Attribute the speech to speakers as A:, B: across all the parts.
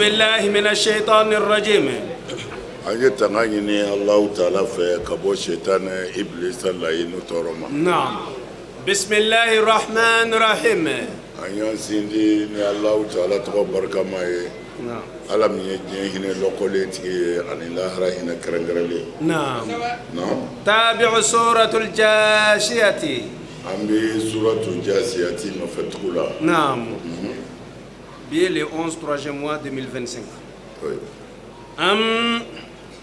A: بالله من الشيطان الرجيم.
B: An ye tanga ɲini Alahu taala fɛ ka bɔ sitanɛ ibilisa layinu tɔɔrɔ ma.
A: نعم، بسم الله الرحمن الرحيم.
B: An y'an sindi ni Alahu taala tɔgɔ barikama ye.
A: نعم.
B: Ala min ye diɲɛ hinɛ lɔkɔlen tigi ye ani lahara hinɛ kɛrɛnkɛrɛnlen.
A: نعم.
B: Naam.
A: تابع سورة الجاثية.
B: An bɛ suratu jasiyati nɔfɛ tugu la.
A: نعم. Bi le 11 3e mois 2025.
B: Oui.
A: أم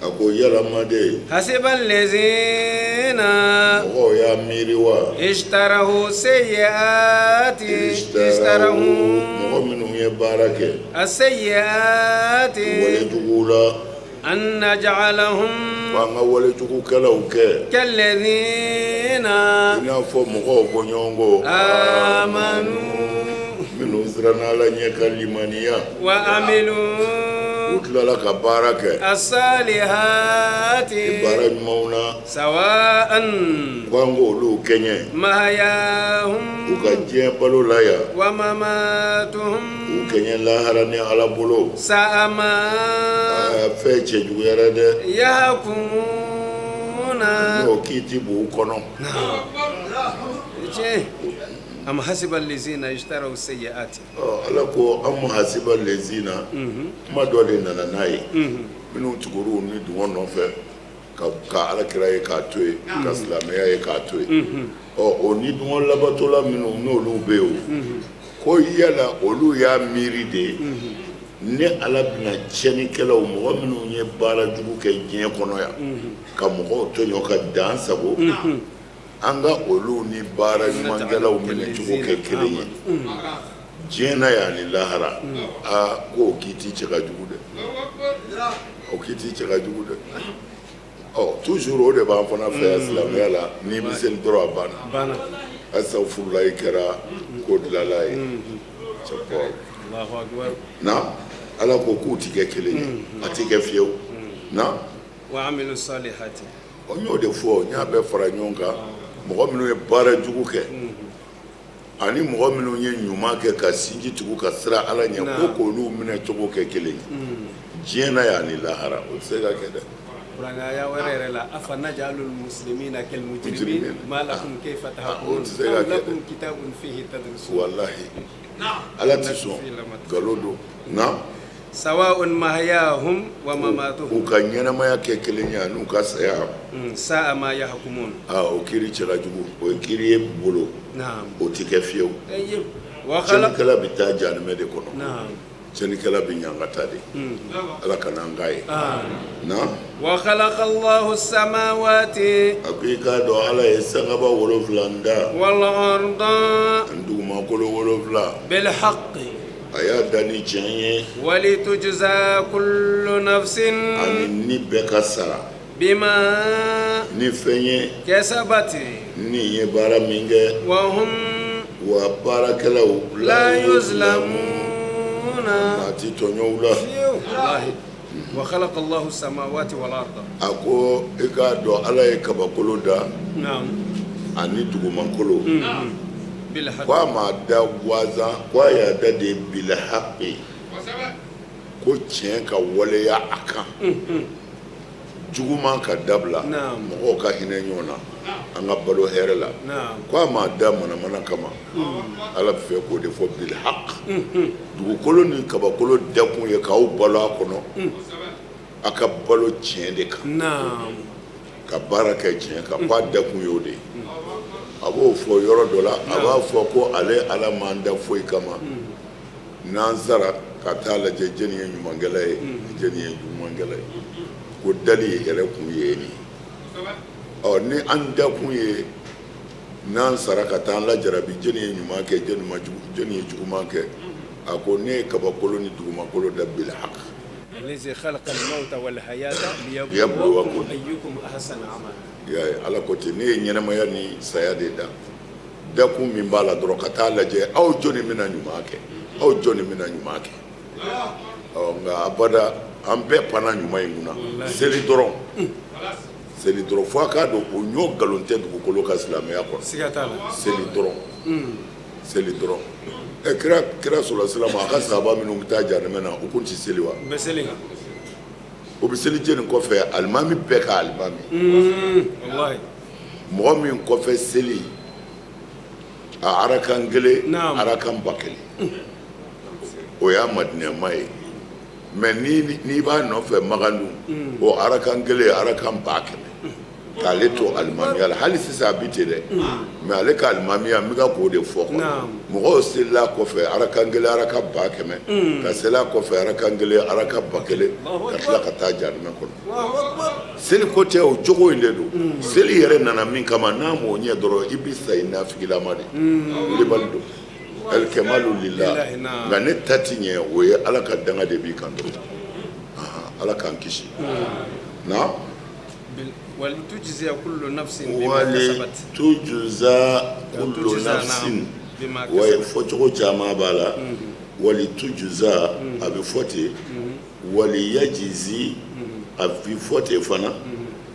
B: A ko yala manden
A: حسب الذين
B: mɔgɔw y'a miiri wa
A: اجترحوا السيئات
B: اجترحوا mɔgɔ minnu ye baara kɛ
A: السيئات
B: walejuguw la
A: أن نجعلهم
B: ko an ka walejugukɛlaw kɛ
A: كالذين
B: i n'a fɔ mɔgɔw bɔɲɔgɔnko
A: آمنوا
B: minnu siranna Ala ɲɛ ka limaniya
A: وعملوا
B: u tilala ka baara kɛ
A: الصالحات
B: baara ɲumanw na
A: سواء
B: ko an k'olu kɛɲɛ
A: محياهم
B: u ka diɲɛ balo la yan
A: ومماتهم
B: u kɛɲɛ lahara ni Ala bolo
A: ساء ما
B: aa fɛn cɛjuguyara dɛ
A: يحكمون
B: n'o kiiti b'u kɔnɔ.
A: Tiɲɛ. أم حسب الذين اجترحوا السيئات
B: Ɔ, Ala ko أم حسب الذين kuma dɔ de nana n'a ye minnu tugur'u ni dungɔ nɔfɛ ka ala kira ye k'a to yen ka silamɛya ye k'a to yen ɔ o ni dungɔ labatɔla minnu n'olu bɛ yen o ko yala olu y'a miiri de ne ala bɛna tiɲɛnikɛlaw mɔgɔ minnu ye baara jugu kɛ diɲɛ kɔnɔ yan ka mɔgɔw tɔɲɔ ka dan sago an ka olu ni baara ɲumankɛlaw minɛ cogo kɛ kelen ye diɲɛ na yan ni lahara aa k'o kiiti cɛ ka jugu dɛ o kiiti cɛ ka jugu dɛ ɔ toujours o de b'an fana fɛ yan silamɛya la n'i bɛ seli dɔrɔn a banna
A: banna
B: asafurulayi kɛra ko dilanla ye c'est pas
A: الله أكبر.
B: Na ala ko k'u ti kɛ kelen ye a ti kɛ fiyewu na
A: وعملوا الصالحات
B: ɔ n y'o de fɔ n y'a bɛɛ fara ɲɔgɔn kan mɔgɔ minnu ye baara jugu kɛ ani mɔgɔ minnu ye ɲuman kɛ ka sinji tugu ka siran ala ɲɛ ko k'olu minɛ cogo kɛ kelen ye diɲɛ na yan ni lahara o tɛ se ka kɛ dɛ.
A: Kuranɛ aya wɛrɛ yɛrɛ la أفنجعل المسلمين كالمجرمين
B: مجرمين.
A: ما لكم كيف
B: o
A: تحكمون
B: tɛ se ka
A: أم
B: kɛ dɛ.
A: لكم كتاب فيه تدرسون
B: Walahi ala ti sɔn nkalon don na
A: سواء محياهم ومماتهم
B: u ka ɲɛnamaya kɛ kelen ye an'u ka saya
A: ساء ما يحكمون
B: aa o kiiri cɛ ka jugu o ye kiiri ye bolo
A: نعم
B: o ti kɛ fiyewu
A: طيب وخلق
B: tiɲɛnikɛla bɛ taa jahanamɛ de kɔnɔ
A: نعم
B: tiɲɛnikɛla bɛ ɲangata de ala kana an k'a ye
A: آه.
B: na
A: وخلق الله السماوات
B: a ko i k'a dɔn ala ye sankaba 7 da
A: والأرض
B: ani dugumakolo 7
A: بالحق
B: a y'a da ni tiɲɛ ye
A: ولتجزى كل نفس
B: ani ni bɛɛ ka sara
A: بما
B: ni fɛn ye
A: كسبت
B: ni ye baara min kɛ
A: وهم
B: wa baarakɛlaw
A: لا يظلمون
B: maa ti tɔɲɔ u la
A: والله وخلق الله السماوات والأرض
B: a ko i k'a dɔn ala ye kabakolo da
A: نعم
B: ani dugumakolo
A: بالحق
B: ko a m'a da gansan ko a y'a da de بالحق ko tiɲɛ ka waleya a kan juguman ka dabila
A: Naam.
B: mɔgɔw ka hinɛ ɲɔgɔn na an ka balo hɛrɛ la
A: نعم
B: ko a m'a da manamana kama ala bɛ fɛ k'o de fɔ بالحق dugukolo ni kabakolo dakun ye k'aw balo a kɔnɔ a ka balo tiɲɛ de kan
A: نعم
B: ka baara kɛ tiɲɛ kan ko a dakun y'o de ye a b'o fɔ yɔrɔ dɔ la a b'a fɔ ko ale ala m'an da foyi kama n'an sara ka taa lajɛ jɛni ye ɲumankɛla ye jɛni ye jugumankɛla ye ko dali yɛrɛ kun ye nin ye ɔ ni an dakun ye n'an sara ka taa an lajarabi jɛni ye ɲuman kɛ jɛni ma jugu jɛni ye juguman kɛ a ko ne ye kabakolo ni dugumakolo da بالحق
A: الذي خلق الموت والحياة
B: ليبلوكم.
A: ليبلوكم أيكم أحسن عملا
B: i y'a ye ala ko ten ne ye ɲɛnamaya ni saya de da dakun min b'a la dɔrɔn ka taa lajɛ aw jɔnni bɛna ɲuman kɛ aw jɔnni bɛna ɲuman kɛ ɔ nka abada an bɛɛ panna ɲuman in kunna seli dɔrɔn seli dɔrɔn fo a k'a dɔn o ɲɔ nkalon tɛ dugukolo ka silamɛya kɔnɔ
A: siga t'a la
B: seli dɔrɔn. Seli dɔrɔn. Ɛ, kira sɔrɔ silamɛ, a ka sahaba minnu bɛ taa jahanama na, u kun tɛ seli wa?
A: U bɛ seli.
B: O bɛ seli jɛni kɔfɛ? Alimami bɛɛ ka alimami.
A: Wallahi.
B: Mɔgɔ min kɔfɛ seli a arakan kelen, arakan 1000, o y'a madinɛma ye. Mais n'i b'a nɔfɛ Makan dun, o arakan kelen, arakan 100 000, k'ale to alimamiya la. Hali sisan a bi ten dɛ. Mais ale ka alimamiya, n bɛ ka k'o de fɔ quoi. Mɔgɔw selila kɔfɛ arakan kelen, araka 100 000, ka seli a kɔfɛ arakan kelen, araka 1000, ka tila ka taa jahanama kɔnɔ.
A: Allahu akbar.
B: Seli ko tɛ, o cogo in de don. Seli yɛrɛ nana min kama, n'a m'o ɲɛ dɔrɔn, i bɛ sa i nafikilama de, wulibali don. Alikamalu lillah.
A: Lillahi, naam.
B: Nka ne ta ti ɲɛ, o ye Ala ka danga de b'i kan dɔrɔn. Ahan, Ala k'an kisi na.
A: Walitujziya kullu nafsin bima
B: wali
A: kasabat.
B: Tujuza kullu
A: Tujza, naam.
B: nafsin.
A: Bima
B: Wa
A: kasabat.
B: fɔcogo caman b'a la. Wali tujuza a bɛ fɔ ten, wali yajizi a bɛ fɔ ten fana,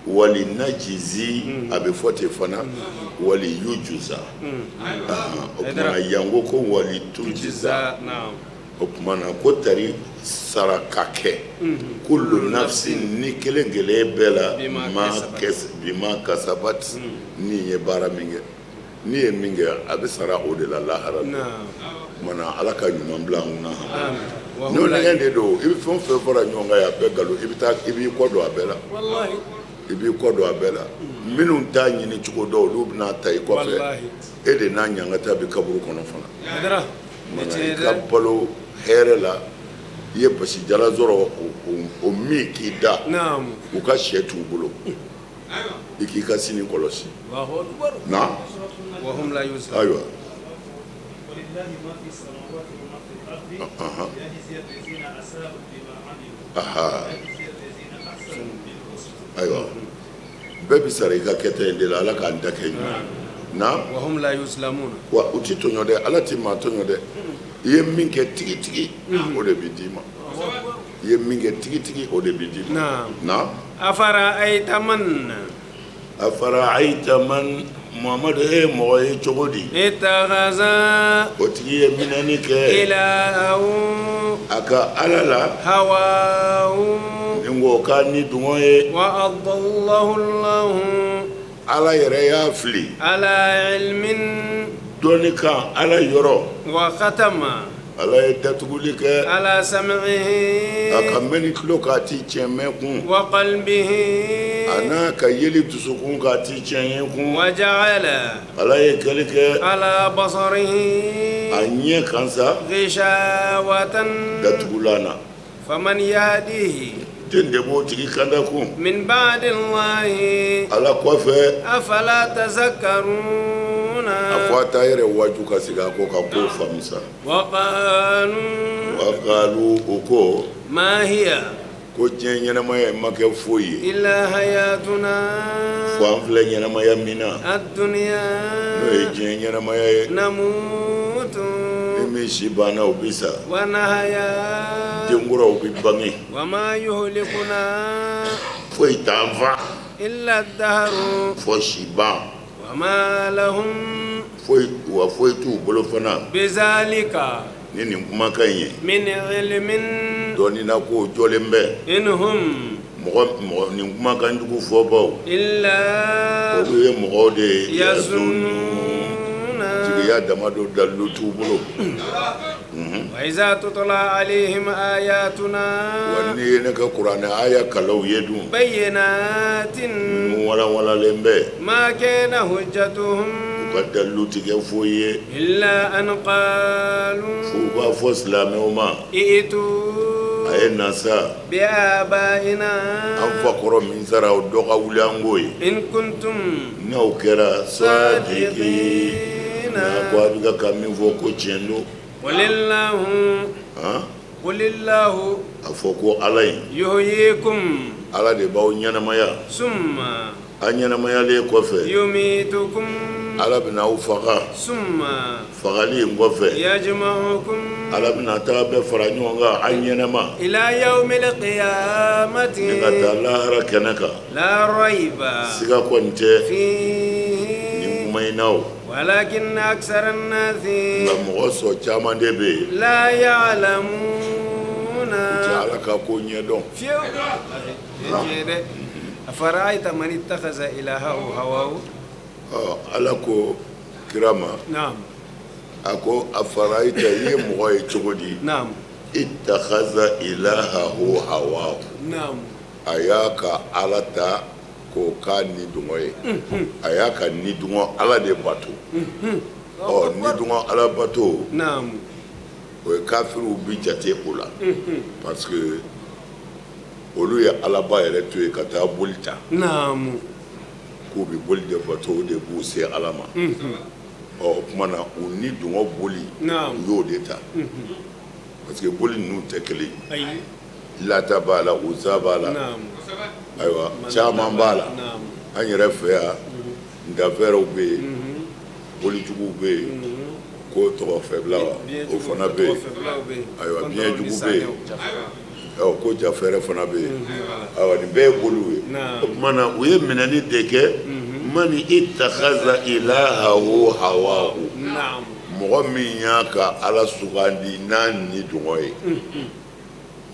B: wali najizi a bɛ fɔ ten fana, wali yujuza. Ahan, o tuma na yan ko wali tujiza.
A: Tujza, naam.
B: O tuma na ko tari sara ka kɛ kullu nafsin, ni kelen kelen bɛɛ la,
A: bima
B: ma
A: kasabat.
B: Bima kasabat, ni ye baara min kɛ, n'i ye min kɛ, a bɛ sara o de la lahara.
A: Naam.
B: Tuma na Ala ka ɲuman bila an kunna.
A: Amin. Wa
B: N'o
A: hum la
B: nɛgɛn de don, i bɛ fɛn o fɛn fara ɲɔgɔn kan, a bɛɛ nkalon. I bɛ taa, i b'i kɔ don a bɛɛ la.
A: Wallahi.
B: I b'i kɔ don a bɛɛ la. Minnu t'a ɲini cogo dɔn, olu bɛna ta i kɔfɛ.
A: Wallahi.
B: E de n'a ɲangata bɛ kaburu kɔnɔ fana.
A: Haidara.
B: Mana
A: Ni
B: i ka
A: tiɲɛ dɛ.
B: balo hɛrɛ la, i ye basi jala sɔrɔ, o min k'i da,
A: Naam.
B: u ka sɛ t'u bolo, i k'i ka sini kɔlɔsi.
A: Allahu akbar.
B: Na.
A: Wa hum la yuzlamun.
B: Ayiwa.
C: ولله ما في السماوات وما في الأرض ليجزي الذين أساءوا بما عملوا ويجزي الذين أحسنوا بالحسنى.
B: Ayiwa, bɛɛ bɛ sara i ka kɛta in de la. Ala k'an da kɛ ɲuman na.
A: Wa hum la yuzlamun.
B: Wa u ti tɔɲɔ dɛ, Ala ti maa tɔɲɔ dɛ. I ye min kɛ tigitigi, o de bɛ d'i ma. I ye min kɛ tigitigi, o de bɛ d'i ma.
A: Naam.
B: Na.
A: Afara'ayta man
B: Afara'ayta man, Muhamadu, e ye mɔgɔ ye cogo di?
A: Ittakhadha
B: O tigi ye minɛni kɛ
A: ilahahu
B: a ka Ala la
A: hawahu
B: ni ko k'a ni dungɔ ye.
A: Wa adallahu Allahu
B: Ala yɛrɛ y'a fili
A: ala ilmin
B: dɔnni kan Ala yɔrɔ.
A: Wa khatama
B: Ala ye datuguli kɛ
A: ala
B: a
A: sam'ihi
B: ka mɛnni tulo k'a ti tiɲɛ mɛn kun,
A: wa qalbihi
B: a n'a ka yeli dusukun k'a ti tiɲɛ ye kun.
A: Wa ja'ala
B: Ala ye kɛli kɛ
A: ala basarihi
B: a ɲɛ kan sa
A: ghishawatan
B: datugulan na.
A: Faman yahdihi
B: Den de b'o tigi kanda kun
A: min ba'di Allahi
B: Ala kɔfɛ?
A: Afala tazakkaruna.
B: A fɔ a t'a yɛrɛ waju ka segin a kɔ ka kow faamu sa.
A: Wa qalu
B: Wa qalu, o ko
A: ma hiya
B: ko diɲɛ ɲɛnamaya in ma kɛ foyi ye
A: illa hayatuna
B: fo an filɛ ɲɛnamaya min na,
A: ad-dunya
B: n'o ye diɲɛ ɲɛnamaya ye.
A: Namutu
B: Ni min si banna, o bi sa.
A: Wa nahya
B: Denkuraw bi bange.
A: Wa ma yuhlikuna
B: Foyi t'an fa
A: illa ad-dahru
B: fɔ si ban.
A: Wa ma lahum
B: Foyi wa foyi t'u bolo fana
A: bizalika
B: ni nin kumakan in ye
A: min ilmin
B: dɔɔnin na k'o jɔlen bɛ.
A: In hum
B: Mɔgɔ mɔgɔ nin kumakan jugu fɔbaw,
A: illa
B: olu ye mɔgɔw de ye,
A: yazunnuna.
B: Jigiya dama dɔ, dalilu t'u bolo.
A: Wa iza tutla alayhim ayatuna
B: Wa n'i ye ne ka kuranɛ aya kalaw ye dun,
A: bayyinatin
B: ninnu walanwalalen bɛ,
A: ma kana hujjatuhum
B: u ka dalilu ti kɛ foyi ye
A: illa an qalu
B: f'u b'a fɔ silamɛw ma:
A: i'tu
B: a ye na sa,
A: biabaina
B: an fakɔrɔ min sara, o dɔ ka wuli an k'o ye,
A: in kuntum
B: n'aw kɛra sadiki
A: sadiqina.
B: N'a ko a bɛ ka min fɔ ko tiɲɛ don.
A: Qulillahu
B: Han?
A: Qulillahu
B: A fɔ ko Ala in,
A: yuhyikum
B: Ala de b'aw ɲɛnamaya.
A: Summa
B: A ɲɛnamayalen kɔfɛ,
A: yumitukum
B: Ala bɛna aw faga.
A: Summa
B: Fagali in kɔfɛ,
A: yajma'ukum
B: Ala bɛna taa bɛɛ fara ɲɔgɔn kan an ɲɛnama
A: ila yawmil
B: ni ka
A: qiyamati
B: taa lahara kɛnɛ kan.
A: La rayba
B: Siga kɔni tɛ nin
A: fihi
B: kuma in na o.
A: Walakin aksara nasi
B: nka mɔgɔ sɔn caman de bɛ yen
A: la ya'lamuna
B: u tɛ Ala ka ko ɲɛdɔn
A: fiyewu tiɲɛ dɛ afara'ayta man ittakhadha ilahahu hawahu
B: ɔ Ala ko kira ma
A: naam
B: a ko afara'ayta i ye mɔgɔ ye cogo di
A: naam
B: ittakhadha ilahahu hawahu
A: naam
B: a y'a ka Ala ta k'o k'a nidungɔ ye a y'a ka nidungɔ Ala de bato ɔ nidungɔ Ala bato
A: naam
B: o ye kafiriw bi jate o la parce que olu ye Alaba yɛrɛ to yen ka taa boli ta
A: naam
B: k'u bɛ boli de bato o de b'u se Ala ma ɔ o tuma na u nidungɔ boli
A: naam
B: u y'o de ta parce que boli ninnu tɛ kelen ye
A: ayi
B: Lata b'a la Uza b'a la
A: naam
B: ayiwa caman b'a la
A: naam
B: an yɛrɛ fɛ yan ntafɛrɛw bɛ yen bolijuguw bɛ yen ko tɔgɔ fɛbila wa o fana bɛ yen ayiwa biɲɛjugu bɛ yen ɔ ko jafɛrɛ fana bɛ yen ayiwa nin bɛɛ ye boliw ye
A: Naam.
B: o tuma na u ye minɛni de kɛ mani itakhaza ilahahu hawahu
A: naam
B: mɔgɔ min y'a ka ala sugandi n'a nidungɔ ye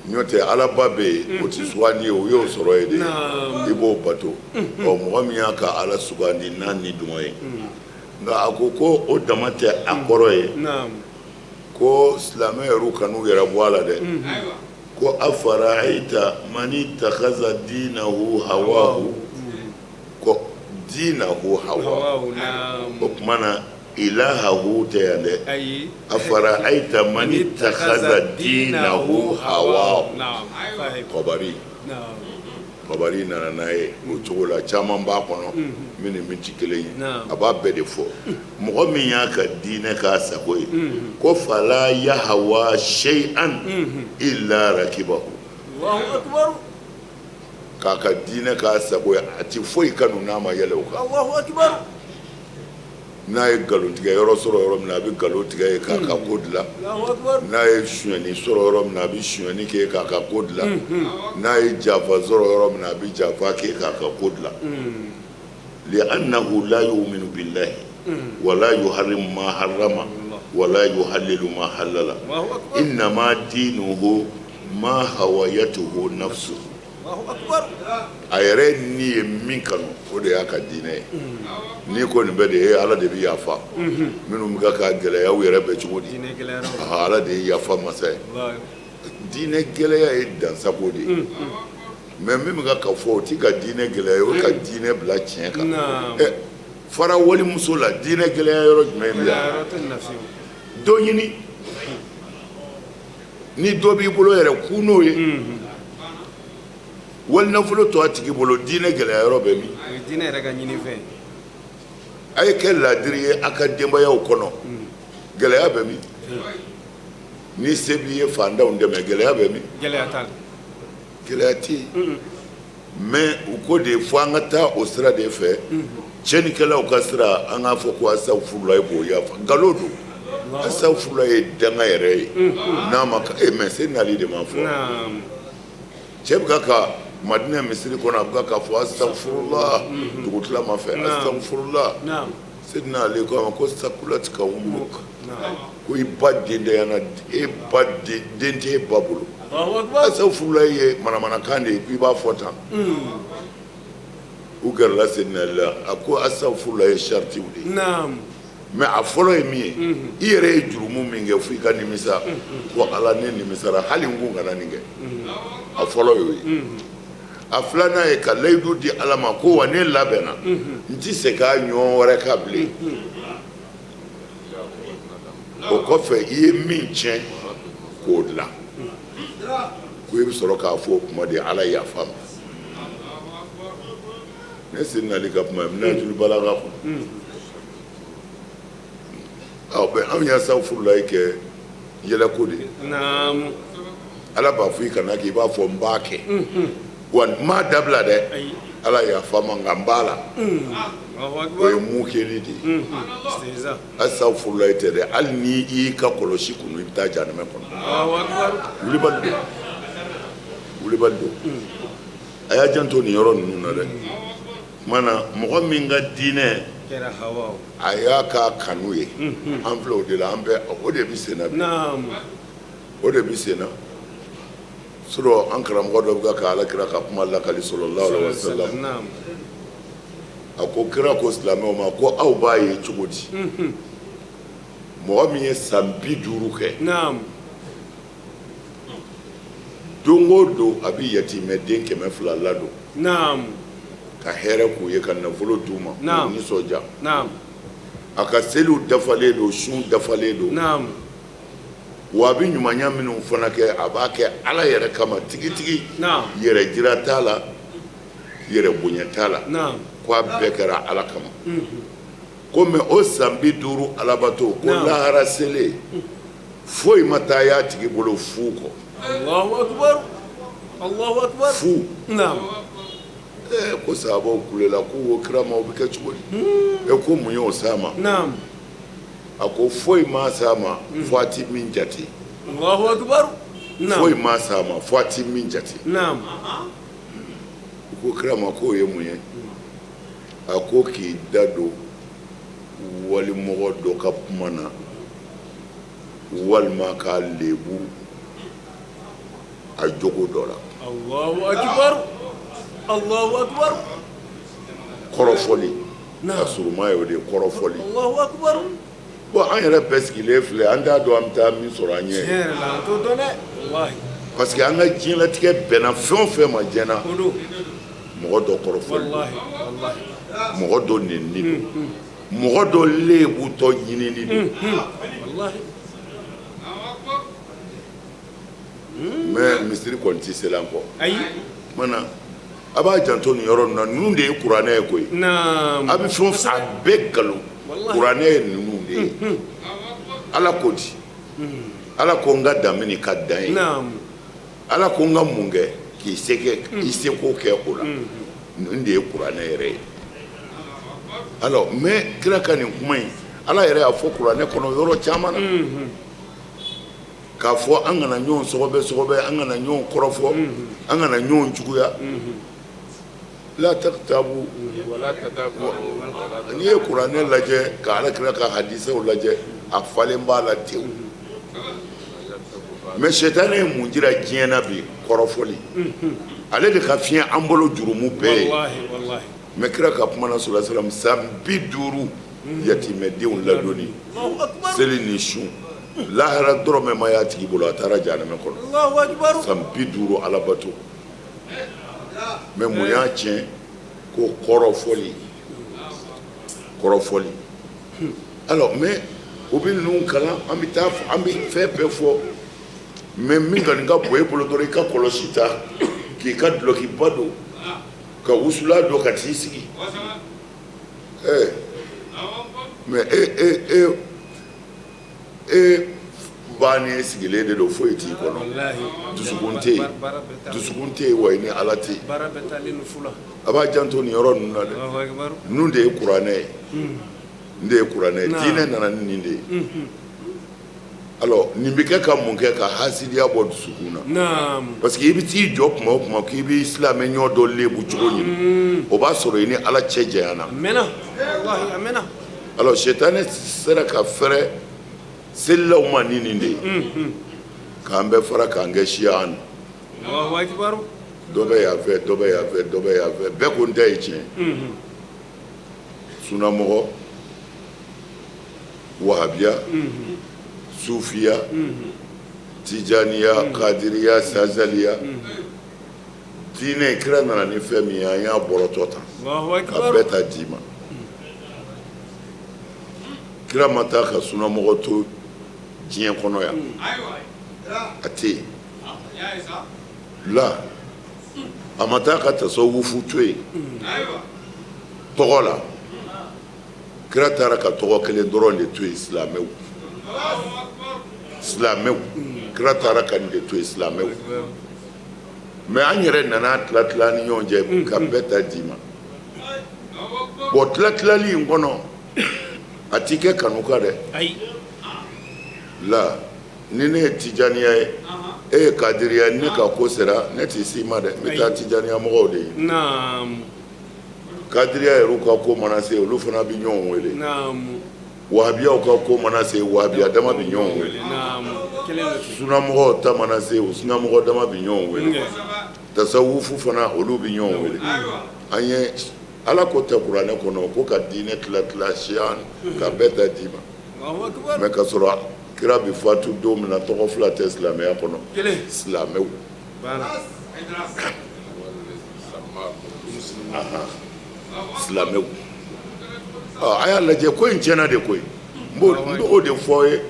B: n'o tɛ alaba bɛ yen o tɛ sugandi ye o y'o sɔrɔ yen de
A: Naam.
B: i b'o bato ɔ mɔgɔ min y'a ka ala sugandi n'a nidungɔ ye nka a ko ko o dama tɛ a kɔrɔ ye
A: naam
B: ko silamɛ yɛrɛw kan'u yɛrɛ bɔ a la dɛ ko afara'ayta mani takhaza dinahu hawahu ko dinahu hawahu
A: hawahu naam
B: o tuma na ilahahu tɛ yan dɛ
A: ayi
B: afara'ayta mani takhaza dinahu hawahu
A: naam fahim
B: kɔbari
A: naam
B: kɔbari nana n'a ye o cogo la caman b'a kɔnɔ min ni min tɛ kelen ye
A: Naam.
B: a b'a bɛɛ de fɔ mɔgɔ min y'a ka diinɛ k'a sago ye ko fala yahawa shay'an illa rakibahu
A: Allahu akbar
B: k'a ka diinɛ k'a sago ye a ti foyi kanu n'a ma yɛlɛ o kan
A: Allahu akbar
B: n'a ye nkalon tigɛ yɔrɔ sɔrɔ yɔrɔ min na a bɛ nkalon tigɛ yen k'a ka ko dilan
A: Allahu akbar
B: n'a ye sonyɛni sɔrɔ yɔrɔ min na a bɛ sonyɛni kɛ k'a ka ko dilan n'a ye janfa sɔrɔ yɔrɔ min na a bɛ janfa kɛ k'a ka ko dilan li'annahu la yu'minu billahi wala yuharrimu ma harrama wala yuhallilu ma halala
A: Allahu akbar
B: innama dinuhu ma hawayatuhu nafsuhu
A: Allahu akbar
B: a yɛrɛ ni ye min kanu o de y'a ka diinɛ ye n'i ko nin bɛɛ de ye ala de bɛ yafa minnu bɛ ka gɛlɛya u yɛrɛ bɛ cogo di
A: diinɛ gɛlɛyara o.
B: Aha, ala de ye yafa masa ye
A: Wallahi.
B: diinɛ gɛlɛya ye dansago de ye mais min bɛ ka fɔ o ti ka diinɛ gɛlɛya ye o ka diinɛ bila tiɲɛ kan
A: Naam.
B: ɛ fara walimuso la diinɛ gɛlɛya yɔrɔ jumɛn bɛ yan
A: Gɛlɛya yɔrɔ tɛ nin na fiyewu.
B: dɔ ɲini ni dɔ b'i bolo yɛrɛ kun n'o ye wali nafolo to a tigi bolo diinɛ gɛlɛya yɔrɔ bɛ min
A: O ye diinɛ yɛrɛ ka ɲini fɛn ye.
B: a ye kɛ laadiri ye a ka denbayaw kɔnɔ gɛlɛya bɛ min ni se b'i ye fantanw dɛmɛ gɛlɛya bɛ min
A: Gɛlɛya t'a la.
B: gɛlɛya tɛ yen mais u ko de fo an ka taa o sira de fɛ tiɲɛnikɛlaw ka sira an k'a fɔ ko asafurula b'o yafa nkalon don asafurula ye danga yɛrɛ ye n'a ma e mais Seydina Ali de m'a fɔ
A: Naam.
B: cɛ bɛ ka Madinɛ misiri kɔnɔ a bɛ ka fɔ asafurula dugutila ma fɛ asafurula
A: Naam.
B: Seydina Ali ko a ma ko sakulatika umuk
A: Naam.
B: ko i ba den dayana e ba den den tɛ e ba bolo
A: Allahu akbar.
B: asafurula ye manamanakan de ye k'i b'a fɔ tan u gɛrɛla Seydina Ali la a ko asafurula ye saritiw de ye
A: Naam.
B: mais a fɔlɔ ye min ye i yɛrɛ ye jurumu min kɛ fo i ka nimisa ko ala ne nimisara hali n kun kana nin kɛ a fɔlɔ y'o ye a filanan ye ka layidu di ala ma ko wa ne labɛnna n ti se k'a ɲɔgɔn wɛrɛ kan bilen o kɔfɛ i ye min tiɲɛ k'o dilan ko i bɛ sɔrɔ k'a fɔ o kuma de ala yafa ma ne Seydina Ali ka kuma ye Minhajul Balaga kɔnɔ aw bɛ anw y'a safurulayi kɛ yɛlɛko de ye
A: Naam.
B: ala b'a fɔ i kana kɛ i b'a fɔ n b'a kɛ wa n m'a dabila dɛ
A: Ayi.
B: ala yafa ma nka n b'a la
A: Allahu
B: o
A: akbar.
B: ye mun kɛli de ye
A: C'est ça.
B: asafurulayi tɛ dɛ hali ni i y'i ka kɔlɔsi kunu i bɛ taa jahanamɛ kɔnɔ
A: Allahu akbar.
B: wulibali don wulibali don a y'a janto nin yɔrɔ ninnu na dɛ tuma na mɔgɔ min ka diinɛ
A: Kɛra hawa.
B: A y'a k'a kanu ye. An filɛ o de la, an bɛ o de bɛ sen na bi. O de bɛ sen na. Surɔ an karamɔgɔ dɔ bɛ ka Ala kira ka kuma lakali sallallahu alaihi wasallam. A ko kira ko silamɛw ma ko aw b'a ye cogo di? Mɔgɔ min ye san 50 kɛ. Don o don a bɛ yatimɛden 200 ladon. Ka hɛrɛ k'u ye, ka nafolo d'u ma, k'u nisɔndiya. A ka seliw dafalen don, sun dafalen don. Wa a bɛ ɲumanya minnu fana kɛ, a b'a kɛ Ala yɛrɛ kama tigitigi. Yɛrɛ jira t'a la, yɛrɛ bonya t'a la. Ko a bɛɛ kɛra Ala kama. Ko mais o san 50 alabato ko lahara selen foyi ma taa y'a tigi bolo fu kɔ.
A: Allahu akbar, Allahu akbar.
B: Fu. Ko sahabaw kulela k'u ko kira ma o bɛ kɛ cogo di? E ko mun y'o s'a ma? A ko foyi ma s'a ma fo a ti min jate.
A: Allahu akbar.
B: Foyi ma s'a ma fo a ti min jate. U ko kira ma k'o ye mun ye? A ko k'i da don walimɔgɔ dɔ ka kuma na walima k'a lebu a jogo dɔ la.
A: Allahu akbar, Allahu akbar.
B: Kɔrɔfɔli. A suruma ye o de ye, kɔrɔfɔli.
A: Allahu akbar.
B: Bon, an yɛrɛ bɛɛ sigilen filɛ, an t'a dɔn an bɛ taa min sɔrɔ an ɲɛ.
A: Tiɲɛ yɛrɛ la, an t'o dɔn dɛ. Walahi.
B: Parce que an ka diɲɛlatigɛ bɛnna fɛn o fɛn ma diɲɛ na.
A: O don.
B: Mɔgɔ dɔ kɔrɔfɔli.
A: Walahi, walahi.
B: Mɔgɔ dɔ nenini don. Mɔgɔ dɔ leebutɔ ɲinini don.
A: Walahi.
B: Mais misiri kɔni tɛ seli an kɔ.
A: Ayi.
B: Mana a b'a janto nin yɔrɔ ninnu na, ninnu de ye kuranɛ ye koyi. A bɛ fɛn o fɛn, a bɛɛ nkalon. Kuranɛ ye ninnu de ye. Ala ko di. Ala ko n ka dan min ka dan ye. Ala ko n ka mun kɛ k'i se kɛ, i seko kɛ o la. Nin de ye kuranɛ yɛrɛ ye. Alors mais kira ka nin kuma in, Ala yɛrɛ y'a fɔ kuranɛ kɔnɔ yɔrɔ caman na. K'a fɔ an kana ɲɔgɔn sɔgɔbɛ sɔgɔbɛ, an kana ɲɔgɔn kɔrɔfɔ, an kana ɲɔgɔn juguya. La tagtabu. N'i ye kuranɛ lajɛ ka Ala kira ka hadisaw lajɛ, a falen b'a la tewu. Mais sɛtanɛ ye mun jira diɲɛ na bi? Kɔrɔfɔli. Ale de ka fiɲɛ an bolo jurumu bɛɛ ye. Mais kira ka kuma na sallallahu alaihi wasallam, san 50 yatimɛdenw ladonni, seli ni sun, lahara dɔrɔmɛ ma y'a tigi bolo, a taara jahanamɛ kɔnɔ. San 50 alabato. Mais mun y'a tiɲɛ? Ko kɔrɔfɔli, kɔrɔfɔli. Alors mais u bɛ ninnu kalan, an bɛ taa, an bɛ fɛn bɛɛ fɔ, mais min kɔni ka bon e bolo dɔrɔn, i ka kɔlɔsi ta, k'i ka dulɔkiba don, ka wusula don, ka t'i sigi. Mais e e bannen sigilen de don, foyi t'i kɔnɔ, dusukun tɛ yen, dusukun tɛ yen, wa i ni Ala tɛ yen. A b'a janto nin yɔrɔ ninnu na dɛ. Ninnu de ye kuranɛ ye, nin de ye kuranɛ ye, diinɛ nana ni nin de ye. Alors nin bɛ kɛ ka mun kɛ? Ka hasidiya bɔ dusukun na. Parce que i bɛ t'i jɔ kuma o kuma k'i b'i silamɛ ɲɔgɔn dɔ lebu cogo ɲini, o b'a sɔrɔ i ni Ala cɛ janyana. Alors sɛtanɛ sera ka fɛrɛ selilaw ma ni nin de ye, k'an bɛɛ fara k'an kɛ siya an. Dɔ bɛ yan fɛ, dɔ bɛ yan fɛ, dɔ bɛ yan fɛ, bɛɛ ko n ta ye tiɲɛ. Sunamɔgɔ, wahabiya, sufiya, tijaniya, kadiriya, sazaliya, diinɛ kira nana ni fɛn min ye, an y'a bɔrɔtɔ ta ka bɛɛ ta d'i ma. Kira ma taa ka sunamɔgɔ to diɲɛ kɔnɔ yan, a tɛ yen. La a ma taa ka tasawufu to yen tɔgɔ la. Kira taara ka tɔgɔ kelen dɔrɔn de to yen, silamɛw. Silamɛw, kira taara ka nin de to yen, silamɛw. Mais an yɛrɛ nana tila tila ni ɲɔgɔn cɛ ka bɛɛ ta d'i ma. Bon, tila tilali in kɔnɔ, a t'i kɛ kanu kan dɛ. La ni ne ye tijaniya ye, e ye kadiriya, ne ka ko sera ne t'i s'i ma dɛ, n bɛ taa tijaniya mɔgɔw de ye. Kadiriya yɛrɛ ka ko mana se, olu fana bɛ ɲɔgɔn wele. Wahabiyaw ka ko mana se, wahabiya dama bɛ ɲɔgɔn wele. Sunamɔgɔw ta mana se, o sunamɔgɔ dama bɛ ɲɔgɔn wele. Tasawufu fana, olu bɛ ɲɔgɔn wele. An ye Ala ko tɛ kuranɛ kɔnɔ ko ka diinɛ tila tila siya ka bɛɛ ta d'i ma, mais ka sɔrɔ kira bɛ fatu don min na, tɔgɔ fila tɛ silamɛya kɔnɔ, silamɛw. Silamɛw, a y'a lajɛ, ko in tiɲɛna de koyi. N b'o de fɔ aw ye.